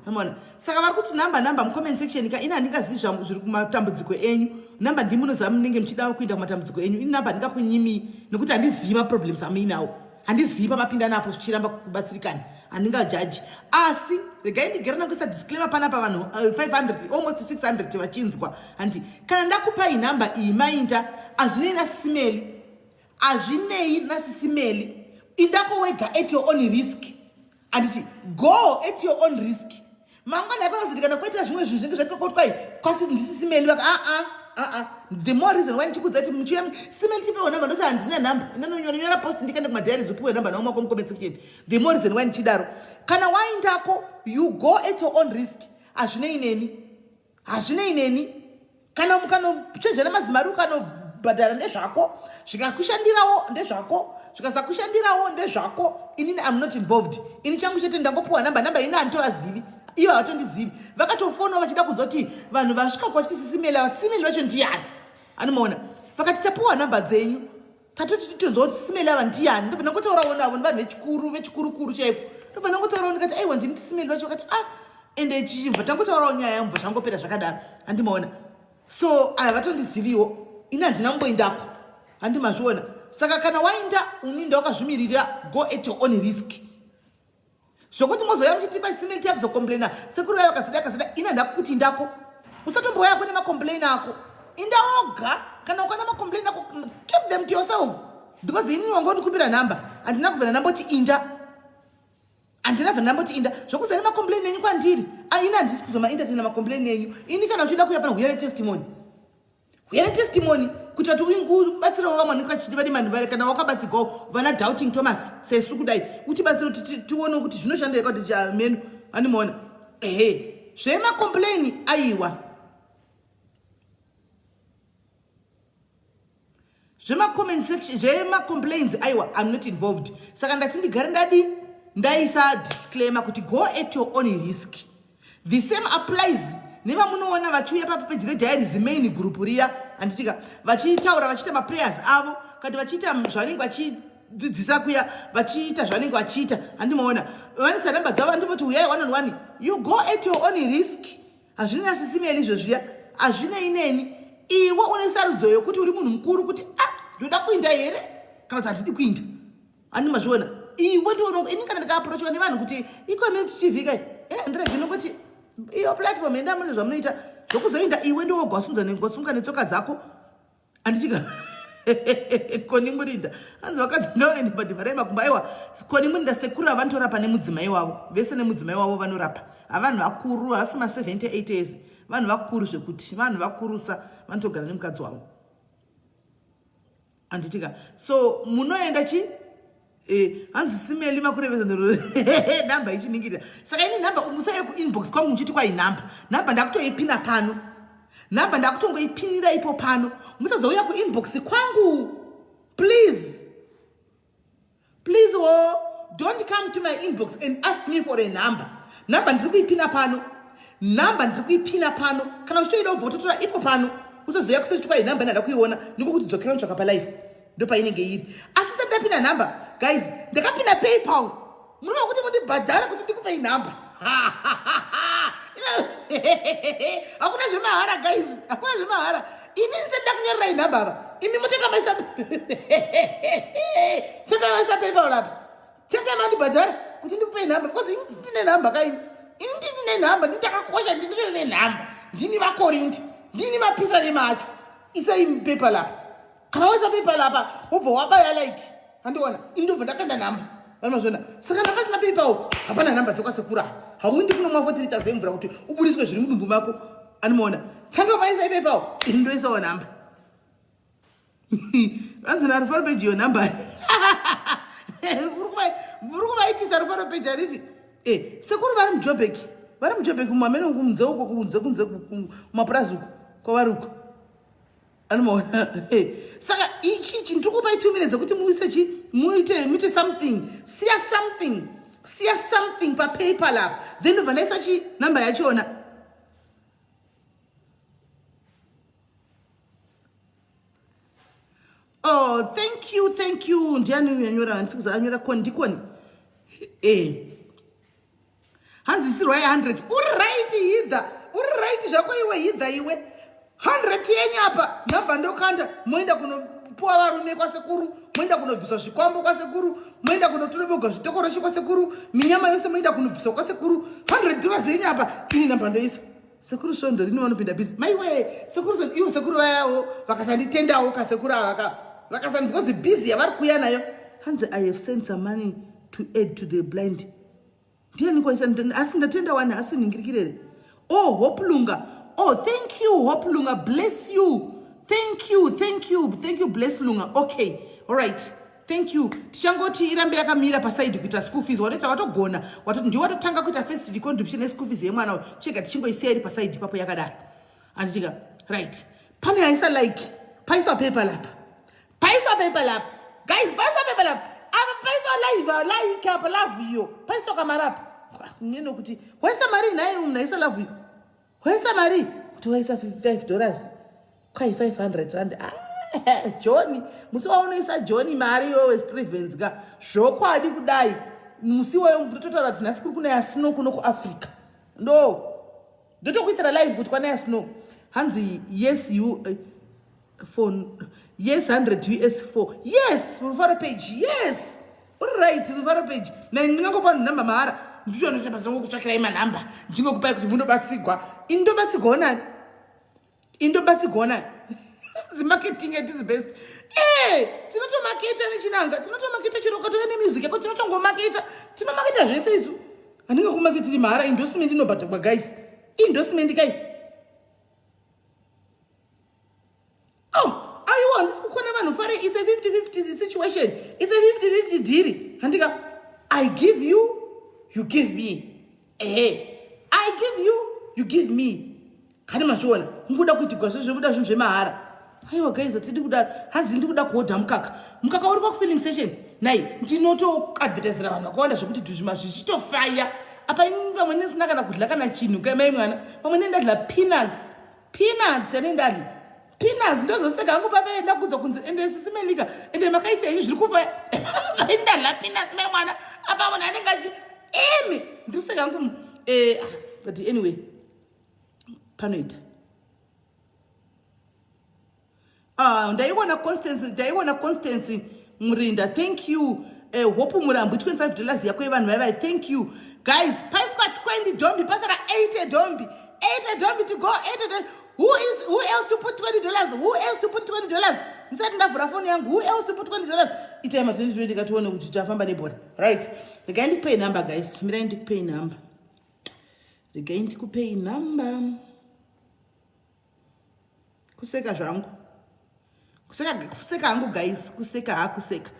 Amona, saka vari kuti nhamba, nhamba mucomment section ka, ini handingazivi zviri kumatambudziko enyu. Namba ndimunoziva munenge muchida kuenda kumatambudziko enyu. Ini namba handingakunyimi nekuti handizivi maproblems amuinawo, handizivi pamapinda napo zvichiramba kubatsirikana, handingajaji. Asi regai ndigere nangoisa disclaimer panapa, vanhu 500 almost 600 vachinzwa. Handi kana ndakupai nhamba iyi, mainda, hazvinei naSisimeli, hazvinei naSisimeli. Indako wega at your own risk, handiti? Go at your own risk. Mangwana yakona kuzoti kana kuitira zvimwe zvinhu zvinenge zvatikakotwai kwasi ndisisimeli vaka aa aa. The more reason why ndichikudza kuti muchiuya, Simeli, tipewo namba, ndoti handina nhamba, inanonyora post, ndikaenda kumadiaries, upiwe nhamba nawo mako mucomment section. The more reason why ndichidaro, kana waindako, you go at your own risk. Hazvinei neni, hazvinei neni. Kana mukanochejana mazimari, ukanobhadhara ndezvako, zvikakushandirawo ndezvako, zvikasakushandirawo ndezvako. Inini am not involved. Ini changu chete ndangopiwa namba. Namba ini handitovazivi, ivo havatondizivi. Vakatofonawo vachida kunzwa kuti vanhu vasvika kwachiti Sisimeli ava, Sisimeli vacho ndiani. Anomaona, vakati tapiwa namba dzenyu, tatoti titonzwa kuti Sisimeli ava ndiani. Ndobva ndangotaurawo navo, nevanhu vechikuru, vechikurukuru chaiko. Ndobva ndangotaurawo ndikati, aiwa, ndini Sisimeli vacho. Vakati, ah, ende chichibva tangotaurawo nyaya yangu, zvangopera zvakadaro. Handimaona, so aya vatondiziviwo, ini handina kumboindako. Handimazviona, saka kana wainda unoinda wakazvimirira, go at your own risk. Zvokuti mozoya muchiti pasimenti yakuzokomplaina sekuru vayo vakazida akazida, ini handina kukuti indako. Usatombouya kune macomplain ako, inda woga. Kana ukaona macomplain ako, keep them to yourself, because inini wanga undikumbira nhamba, handina kubvira ndamboti inda, handina bva ndamboti inda. Zvokuzara macomplain enyu kwandiri, ini handisi kuzomaentertaina macomplain enyu. Ini kana uchida kuuya pano, huya netestimony, huya netestimony kuitira kuti ubatsirewo vamwe vanenge vachiti vane manhu. Kana wakabatsirwawo vana doubting Thomas sesu kudai, utibatsire kuti tione kuti zvinoshanda kuti meno. Animaona, ehe, zvemacomplain, aiwa, zvemacomment section, zvemacomplaints, aiwa, I'm not involved. Saka ndati ndigare ndadi ndaisa disclaimer kuti go at your own risk. The same applies nevamunoona vachiuya papeji rediaries main group riya, handitika, vachitaura, vachiita maprayers avo, kana vachiita zvavanenge vachidzidzisa kuya, vachiita zvavanenge vachiita. Handimaona, vanisa namba dzavo, handivoti uyai one on one. You go at your own risk. Hazvina Sisimeli izvo zviya, hazvinei neni. Iwe une sarudzo yokuti uri munhu mukuru kuti, ah, ndoda kuinda here kana kuti handidi kuinda. Handi mazviona, iwe ndiona. Ini kana ndikaapproachwa nevanhu kuti icommunity TV kai, handiregi nokuti iyo platform, enda mune zvamunoita. Zvokuzoinda, iwe ndiwogwasunga netsoka dzako, handitika. Koni Murinda hanzi vakadzi ngavaende padhivharai makumbo. Aiwa, Koni Murinda, sekuru avanotorapa nemudzimai wavo, vese nemudzimai wavo vanorapa. Havanhu vakuru, hasi ma78 years, vanhu vakuru zvekuti vanhu vakurusa, vanotogara nemukadzi wavo, handitika. So munoenda chi hanzi Simeli makurevesa namba ichiningirira. Saka ini nhamba musauye kuinbox kwangu muchiti kwai nhamba, nhamba ndakutoipina pano, nhamba ndakutongoipinira ipo pano. Musazouya kuinbox kwangu, please. Please wo, don't come to my inbox and ask me for a number. Number ndiri kuipina pano. Number ndiri kuipina pano. Kana uchitoida ubva utotora ipo pano. Usazoya kusearch kwa number ndada kuiona. Ndiko kuti dzokera unotsvaka pa life. Ndopainenge iri. Asi sati ndapina number, guys, ndakapina PayPal. Munoda kuti mundibhadhare kuti ndikupei number. Hakuna zvemahara guys, hakuna zvemahara. Ini ndisati ndakunyorerai number apa. Imi motenga maisa tenga maisa PayPal apa. Tenga mandibhadhara kuti ndikupei number because ini ndine number kaini. Ini ndine number, ndini ndakakosha, ndini ndine number. Ndini vaKorinti, ndini mapisarema acho. Isai PayPal apa. Kana waisa PayPal apa, wobva wabaya like. Handiona, ini ndobva ndakanda number. Vanozviona. Saka ndakasina PayPal, hapana number dzekwasekuru apa. Haundi kunomwa 40 liters yemvura kuti uburiswe zviri mudumbu mako. Anomuona. Tanga maisa PayPal, ini ndoisawo number. Vanzi na Rufaro page iyo number. Uri kuvaitisa Rufaro page handiti? Eh, sekuru vari muJoburg. Vari muJoburg mumamene kunze uko kunze kunze kumapurazi uko kwavari uko. Anomuona. Saka ichi ichi ndiri kupai 2 minutes dzekuti muise chi muite muite something. Siya something. Siya something pa PayPal apa. Then ndobva ndaisa chi number yachona. Oh, thank you, thank you. Ndiani uyu anyora? Handisi kuziva anyora koni ndikoni. Eh. Hanzi isirwai 100. Uri right Hidha. Uri right zvako iwe Hidha iwe. 100 yenyu apa nhamba ndokanda moenda kunopuwa varume kwasekuru, moenda kunobviswa zvikwambo kwasekuru, moenda kunotorobogwa zvitokoroshi kwasekuru, minyama yose moenda kunobviswa kwasekuru. 100 dollars yenyu apa ini nhamba ndoisa. Sekuru svondo rino vanopinda busy. Maiwe, sekuru svondo ivo sekuru vayawo vakasanditendawo kasekuru ava ka. Vakasandi because busy yavari kuuya nayo. Hanzi I have sent some money to add to the blind. Ndiani kwaisa asi ndatenda wani asi ningirikirere. Oh Hope Lunga. Oh thank you Hope Lunga. Bless you. Thank you, thank you, thank you Bless Lunga. Okay. All right. Thank you. Tichangoti irambe yakamira paside kuita school fees. Watoita watogona. Watoti ndiwe watotanga kuita first contribution ye school fees yemwana uyu. Chega tichingoisiya iri paside ipapo yakadaro. Anditika. Right. Pane aisa like. Paiswa paper lapa. Paiswa paper lapa. Guys, paiswa paper lapa. Apa paiswa live like apa love iyo. Paiswa kamarapa. Neno kuti waisa mari nhai munhu aisa love iyo. Waisa mari kuti waisa 5 dollars. Kwai 500 rand. Ah, Johnny, musi waunoisa Johnny mari iwewe Stevens ka. Zvokwadi kudai. Musi wayo ndototaura kuti nhasi kuri kunaya snow kuno kuAfrica. Ndo. Ndotokuitira live kuti kwanaya snow. Hanzi yes you for yes 100 US for yes Rufaro page yes. Uri right Rufaro page. Na ndingangopa number mahara. Ndicho ndoita basa ngokutsvakirai manhamba. Ndingokupai kuti munobatsigwa. Ini ndobatsigwa nani? Indobatsigwa nani? Zimarketing at its best. Eh, tinotomaketa nechinanga, tinotomaketa chero ukatouya nemusic yako tinotongomaketa. Tinomaketa zvese isu. Handingakumaketiri mahara, endorsement inobhadharwa guys. Endorsement kai. Oh, aiwa handisi kukona vanhu fare. It's a 50-50 situation. It's a 50-50 deal. Handika, I give you, you give me. Ehe, I give you, you give me. Hani mazviona, mukuda kuitigwa zvezvo kuda zvinhu zvemahara. Aiwa guys, hatidi kudaro. Hanzi ndikuda kuhodha mukaka. Mukaka uri pakufilling station. Nai, ndinotoadvertisera vanhu vakawanda zvekuti dhuzvima zvichitofaya. Apa ini pamwe ndisina kana kudla kana chinhu kai mai mwana. Pamwe ndadla peanuts. Peanuts ane ndadla. Peanuts ndozoseka hangu papa ndakudzwa kunzi ende sisi Melika ende makaita henyu zviri kufa. Mai ndadla peanuts mai mwana. Apa munhu anenge achi imi ndoseka hangu but anyway panoita. Ah, ndaiona Constance, ndaiona Constance Murinda. Thank you. Hope Murambi 25 dollars yako yevanhu vaivai. Thank you. Guys, paiswa 20 dombi, pasara 80 dombi. 80 dombi to go, 80 dombi. Who else to put 20 dollars? Who else to put 20 dollars? Ndisati ndavhura phone yangu. Who else to put 20 dollars? Itai ma 2020 katione kuti tafamba nebhora. Right. Regai ndikupei number guys. Mirai ndikupei number. Regai ndikupei number. Kuseka zvangu. Kuseka, kuseka hangu guys, kuseka ha kuseka.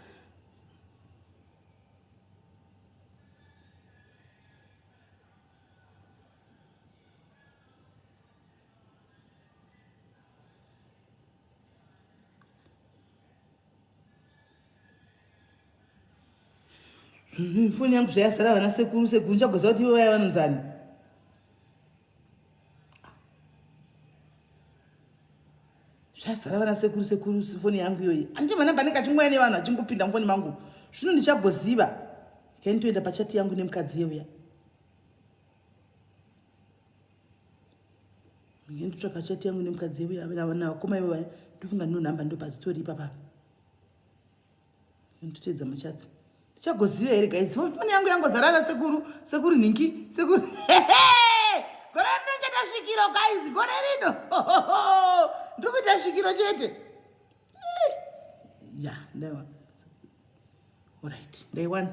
Foni yangu zvayazara vana sekuru sekuru ndichagoziva kuti ivo vaya vanonzani. Zvazara vana sekuru sekuru foni yangu iyoyi. Handiti vana panenge achingouya nevanhu achingopinda mufoni mangu. Zvino ndichagoziva. Kainitoenda pachati yangu nemukadzi yeuya. Nditsvaka chati yangu nemukadzi yeuya navakoma ivo vaya ndofunga ndinonhamba ndopazitori ipapa. Nditoteedza machatsi. Tichagoziva here guys? Foni yangu yangozara na sekuru, sekuru nhingi, sekuru. Gore rino ndichaita svikiro guys, gore rino. Ndiri kuita svikiro chete. Ya, ndaiwa. Alright, ndaiwana.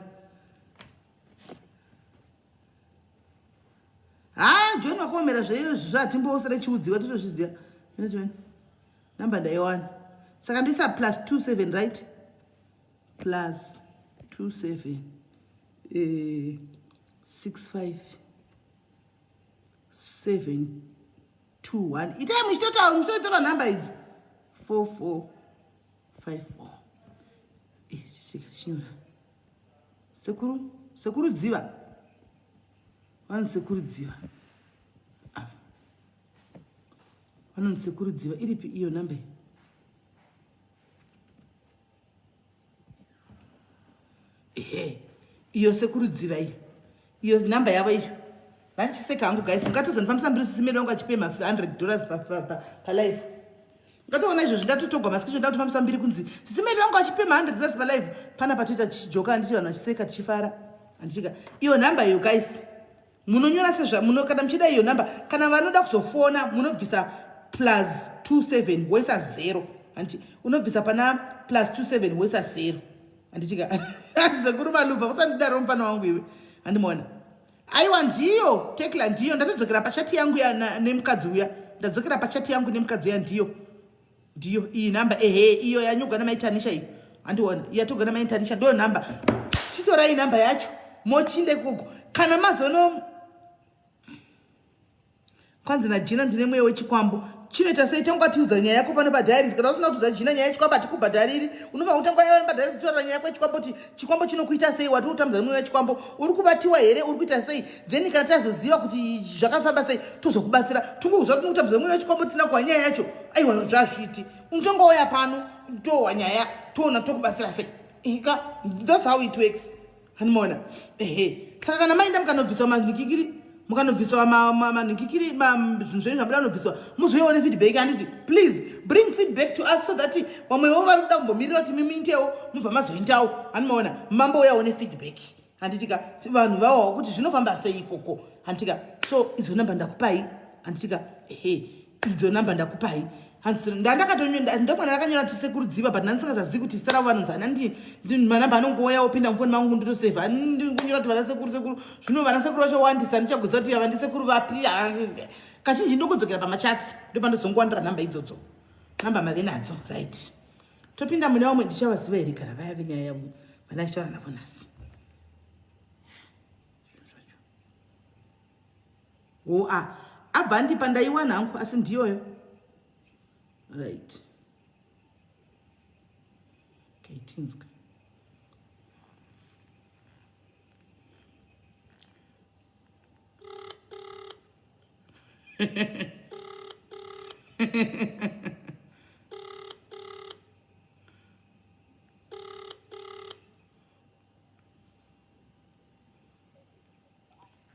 Ha, John wakuomera zveyo zvatimboosera chiudziwa totozviziva. Namba ndaiwana. Saka ndoisa plus 27 right? Plus 27 65 7 2 1. Itai muchitotaura muchitotora nhamba idzi. 4 4 5 4. Chinyora. Sekuru, sekuru dziva. Vanzi sekuru dziva. Ava. Vanonzi sekuru dziva iripi iyo number? Ehe. Iyo sekuru dziva iyo. Iyo number yavo iyo. Vandichiseka hangu guys. Mungatozondifambisa mbiri sisi medu vangu achipema $100 pa pa pa, pa live. Ngatoona izvozvi ndatotogwa masikisho ndakutofambisa mbiri kunzi sisi medu vangu vachipema 100 dollars pa live. Pana patoita chijoka handiti vanhu vachiseka tichifara. Handitika. Iyo number iyo guys. Munonyora sezva muno kana muchida iyo number kana vanoda kuzofona munobvisa plus 27 woisa 0. Handiti unobvisa pana plus 27 woisa 0. Handitika. Sekuru Maluva usandidaro mufana wangu iwe. Handimuona. Aiwa ndiyo Tekla ndiyo ndatodzokera pachati yangu ya nemukadzi uya ndadzokera pachati yangu nemukadzi uya ndiyo ndiyo iyi namba ehe iyo yanyogwa namaitanisha iyo handiona yatogwa namaitanisha ndo namba chitorai namba yacho mochinda ikoko kana mazono kwanzi najina ndine mweya wechikwambo chinoita sei tanga watiudza nyaya yako pano padiaries kana usina kutiudza jina nyaya yechikwambo hatikubhadhariri unofanira kutanga waya padiaries kutaura nyaya yako yechikwambo kuti chikwambo chinokuita sei wati utambudza nemweya wechikwambo uri kubatiwa here uri kuita sei then kana tazoziva kuti zvakafamba sei tozokubatsira tungokuziva kuti unotambudza nemweya wechikwambo tisina kuwa nyaya yacho aiwa zvazviti unotonga wauya pano towa nyaya toona tokubatsira sei ika that's how it works Hanimona. Ehe. Saka kana maenda mukanobviswa manhikikiri mukanobviswa manhikikiri zvinhu zvenyu zvamuda kunobviswa muzouyawo nefeedback handiti please bring feedback to us so that vamwe vavo vari kuda kumbomirira kuti mimuintewo mubva mazointawo handimaona mambouyawo nefeedback handitika vanhu vawawo kuti zvinofamba sei ikoko handitika so idzo namba ndakupai handitika ehe idzo namba ndakupai ndandakatonyora ndakanyora kuti sekuru dziva but ndandisingazazivi kuti zita ravo vanonzi ana manamba anongouya opinda mufoni mangu ndotosevha ndikunyora kuti vana sekuru sekuru zvino vana sekuru vacho wandisa ndichagoziva kuti ava ndisekuru vapi kazhinji ndokudzokera pamachats ndopandozongowandira nhamba idzodzo namba mave nadzo right topinda mune vamwe ndichavaziva here gara vaya venyaya yavo vandachitaura navo nhasi o a abva andipa ndaiwana hangu asi ndiyoyo right okay tinzwe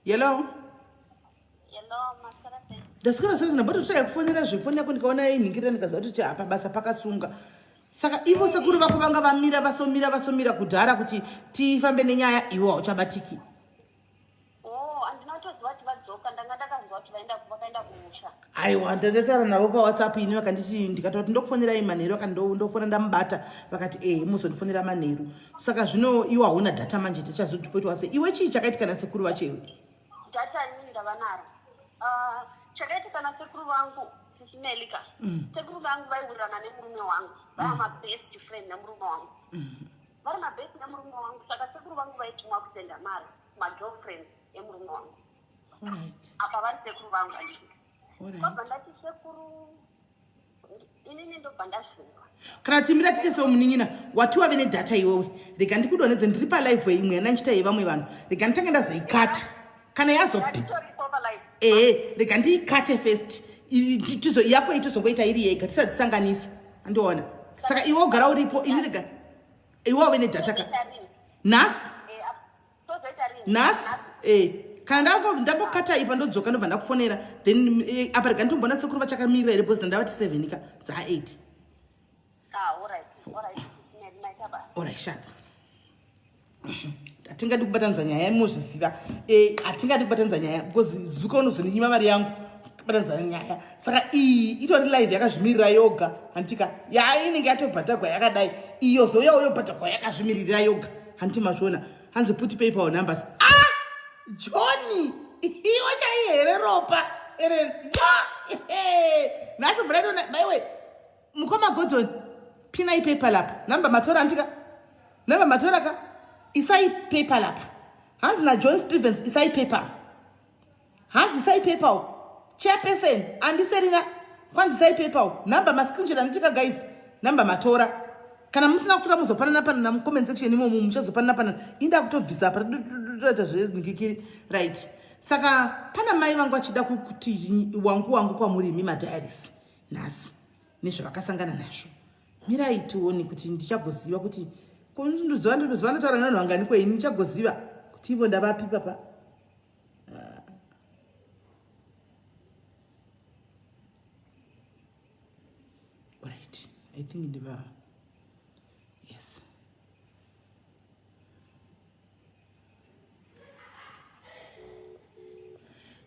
Hello. Hello, maswera sei? Ndaswera sei ndabata tsvaya kufonera zvefoni yako ndikaona inhingirira ndikaziva kuti apa basa pakasunga. Saka ivo sekuru vako vanga vamira vasomira vasomira kudhara kuti tifambe nenyaya iwe hauchabatiki. Oh, handina kutoziva kuti vadzoka ndanga ndakanzwa kuti vaenda vakaenda kumusha. Aiwa ndandataura navo paWhatsApp ini vakanditi ndikataura kuti ndokufonerai manheru vakati ndofona ndamubata vakati eh muzondifonera manheru. Saka zvino iwe hauna data manje tichazotipoitwa sei iwe chii chakaitika nasekuru vacho iwe? Data inini ndava naro. Uh, chakaitika nasekuru vangu sisi Melika. Mm. Sekuru vangu vaiwirirana nemurume wangu. Vaiva mm. mabest friend nemurume wangu. Mm. Vari mabest nemurume wangu saka sekuru vangu vaitumwa kusenda mari kumagirlfriends emurume wangu. Alright. Apa vari sekuru vangu handiti. Alright. Kwabva ndati sekuru Inini ndobva ndazvinzwa. Kana timira tite so munin'ina wati wave nedata iwewe, rega ndikudonhedze ndiri palive imwe yandandichita yevamwe vanhu, rega nditange ndazoikata kana yazo ehe, rega ndiikate first tizo yako itozongoita iri yega tisadzisanganisa, andiona. Saka iwe ugara uripo, ini rega iwe wave nedata ka nhasi nhasi eh kana ndangokata ipa ndodzoka ndobva ndakufonera then eh, apa rega nditomboona sekuru vachakamirira here because ndandavati 7 ka dzaa 8. Orit sharp. Hatingadi kubatanidza nyaya, mozviziva, eh, hatingadi kubatanidza nyaya because zuka unozondinyima mari yangu kubatanidza nyaya. Saka iyi itori live yakazvimirira yoga, handitika? Ya inenge yatobhadhagwa yakadai, iyo zouyawo yobhadhagwa yakazvimiririra yoga, handiti mazviona? Hanzi put PayPal numbers. Ah, Johnny, iwe chai here ropa ere nhasi mvura maiwe. Mukoma Gordon, pinai PayPal apa. Namba matora, andika namba matora ka, isai PayPal apa. Hanzi naJohn Stevens isai PayPal. Hanzi isai PayPal. Chairperson andiserina, kwanzi isai PayPal namba. Mascreenshot, anditika guys? Namba matora. Kana musina kutora muzopanana panana mucomment section imomo, muchazopanana panana. Inda kutobvisa apa toita zveznikikiri, right? Saka pana mai vangu vachida kuti wangu wangu kwamuri imi madiaries nhasi nezvavakasangana nazvo. Mirai tione kuti ndichagoziva kuti ndoziva ndotaura nevanhu vangani kweini, ndichagoziva kuti ivo ndavapi papa. Right, I think ndiva, yes.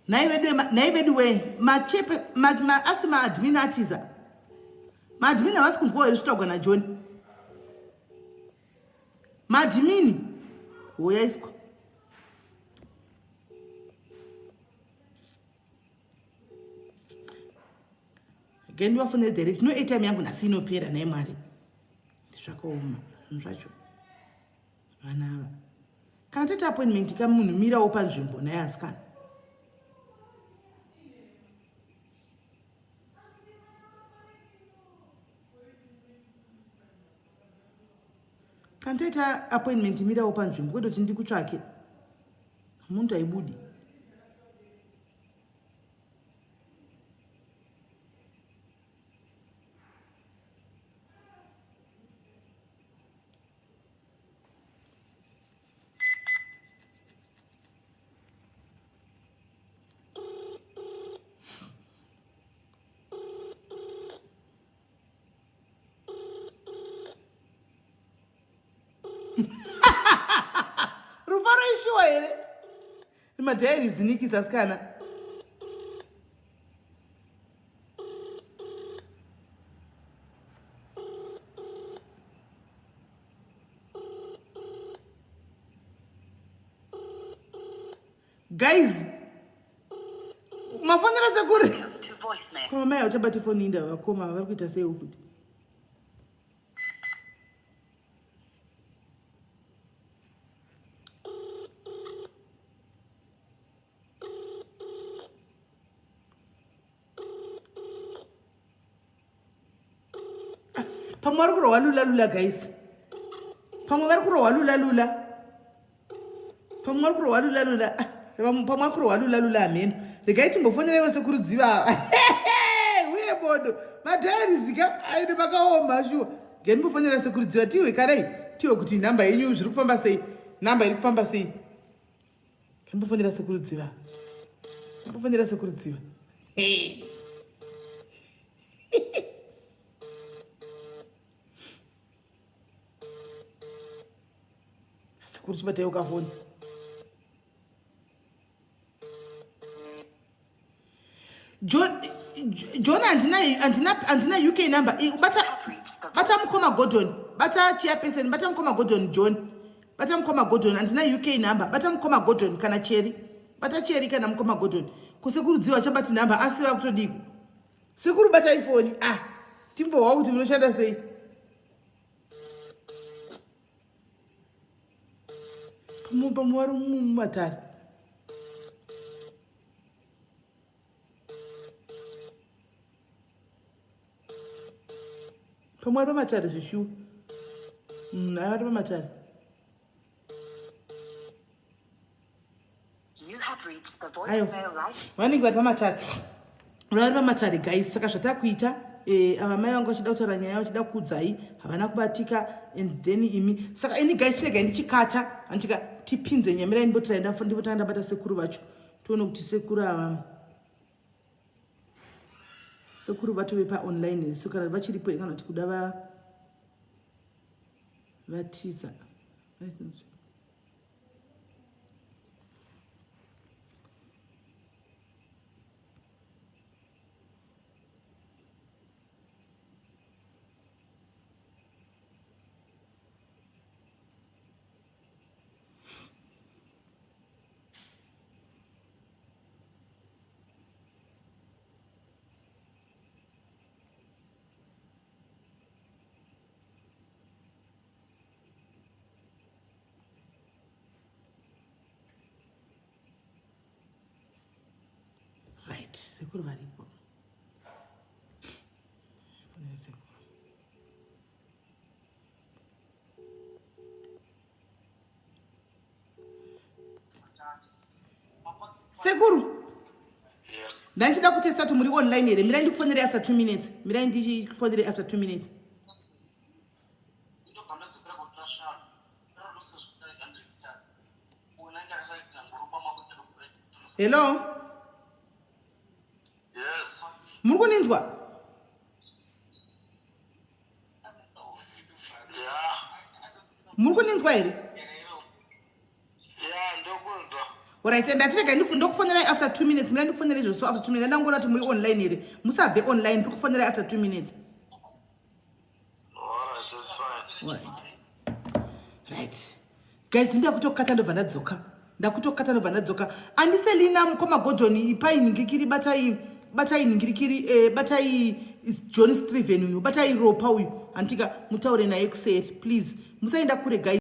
Nhai vedu we, machepe asi maadmin atiza. Maadmin havasi kunzwawo here zvitaugwa naJohn? Maadmin hoyaiswa. Again ndivafonere direct. No, airtime yangu nhasi inopera. Nhai Mwari, zvakaoma zvinhu zvacho. Vana ava, kana taita appointment ka, munhu mirawo panzvimbo naye asikana. Kana taita appointment mirawo panzvimbo, kwete kuti ndikutsvake muntu aibudi. Rufaro ishuwa here? Madhairi zinikisa asikana. Guys, mafonera sekuri koma mai auchabati foni inda. Vakoma vari kuita seiwo futi? Pamwe vari kurohwa lula lula guys, pamwe vari kurohwa lula lula, pamwe vari kurohwa lula lula, ah, pamwe vari kurohwa lula lula. Hameno, regai timbofonera ivo sekuru dziva ava. Uye bodo madhairizika aine makaoma shuwa. Regai ndimbofonera sekuru dziva tiwe karai, tiwe kuti nhamba yenyu zviri kufamba sei, nhamba iri kufamba sei. Ndimbofonera sekuru dziva, ndimbofonera sekuru dziva. Hey. Sekuru, chibatai ukafoni. John, John, handina handina handina UK number. Bata bata mukoma Gordon, bata chairperson, bata mukoma Gordon. John, bata mukoma Gordon. Handina UK number. Bata mukoma Gordon kana Cheri. Bata Cheri kana mukoma Gordon. Kusekurudziwa chabati number asi vakutodiko. Sekuru, batai foni. Ah, timbohwa kuti munoshanda sei. Pamwe vari mumatare. Pamwe ari pamatare zveshuwa. Ari pamatare. Ayo. Vanenge vari pamatare. Vari pamatare guys. Saka zvatakuita eh, ava mai vanga vachida kutaura nyaya vachida kukudzai havana kubatika and then imi saka ini guys chiregai ndichikata andika tipinze nyamirai ndimbotirai ndibotanga ndabata sekuru vacho tione kuti sekuru ava sekuru vatove paonline here so kana vachiripo here kana kuti kuda va vatiza Right, sekuru varipo. Sekuru. Sekuru, ndandichida kutesta kuti muri online here. Mirai ndikufonere after 2 minutes. Mirai ndichifonere after 2 minutes. Hello? Yes. Muri kuninzwa? Muri kuninzwa here? Alright, ndatirega ndokufonerai after 2 minutes. Mina ndikufonera izvo so after 2 minutes. Ndangoona kuti muri online here. Musabve online, ndikufonerai after 2 minutes. Alright, that's fine. Alright. Right. Guys, ndakutokata ndobva ndadzoka. Ndakutokata ndobva ndadzoka. Andiselina mukoma Gordon ipai ningikiri batai batai ningirikiri eh, batai John Striven uyu batai ropa uyu antika mutaure naye kuseri please musaenda kure guys.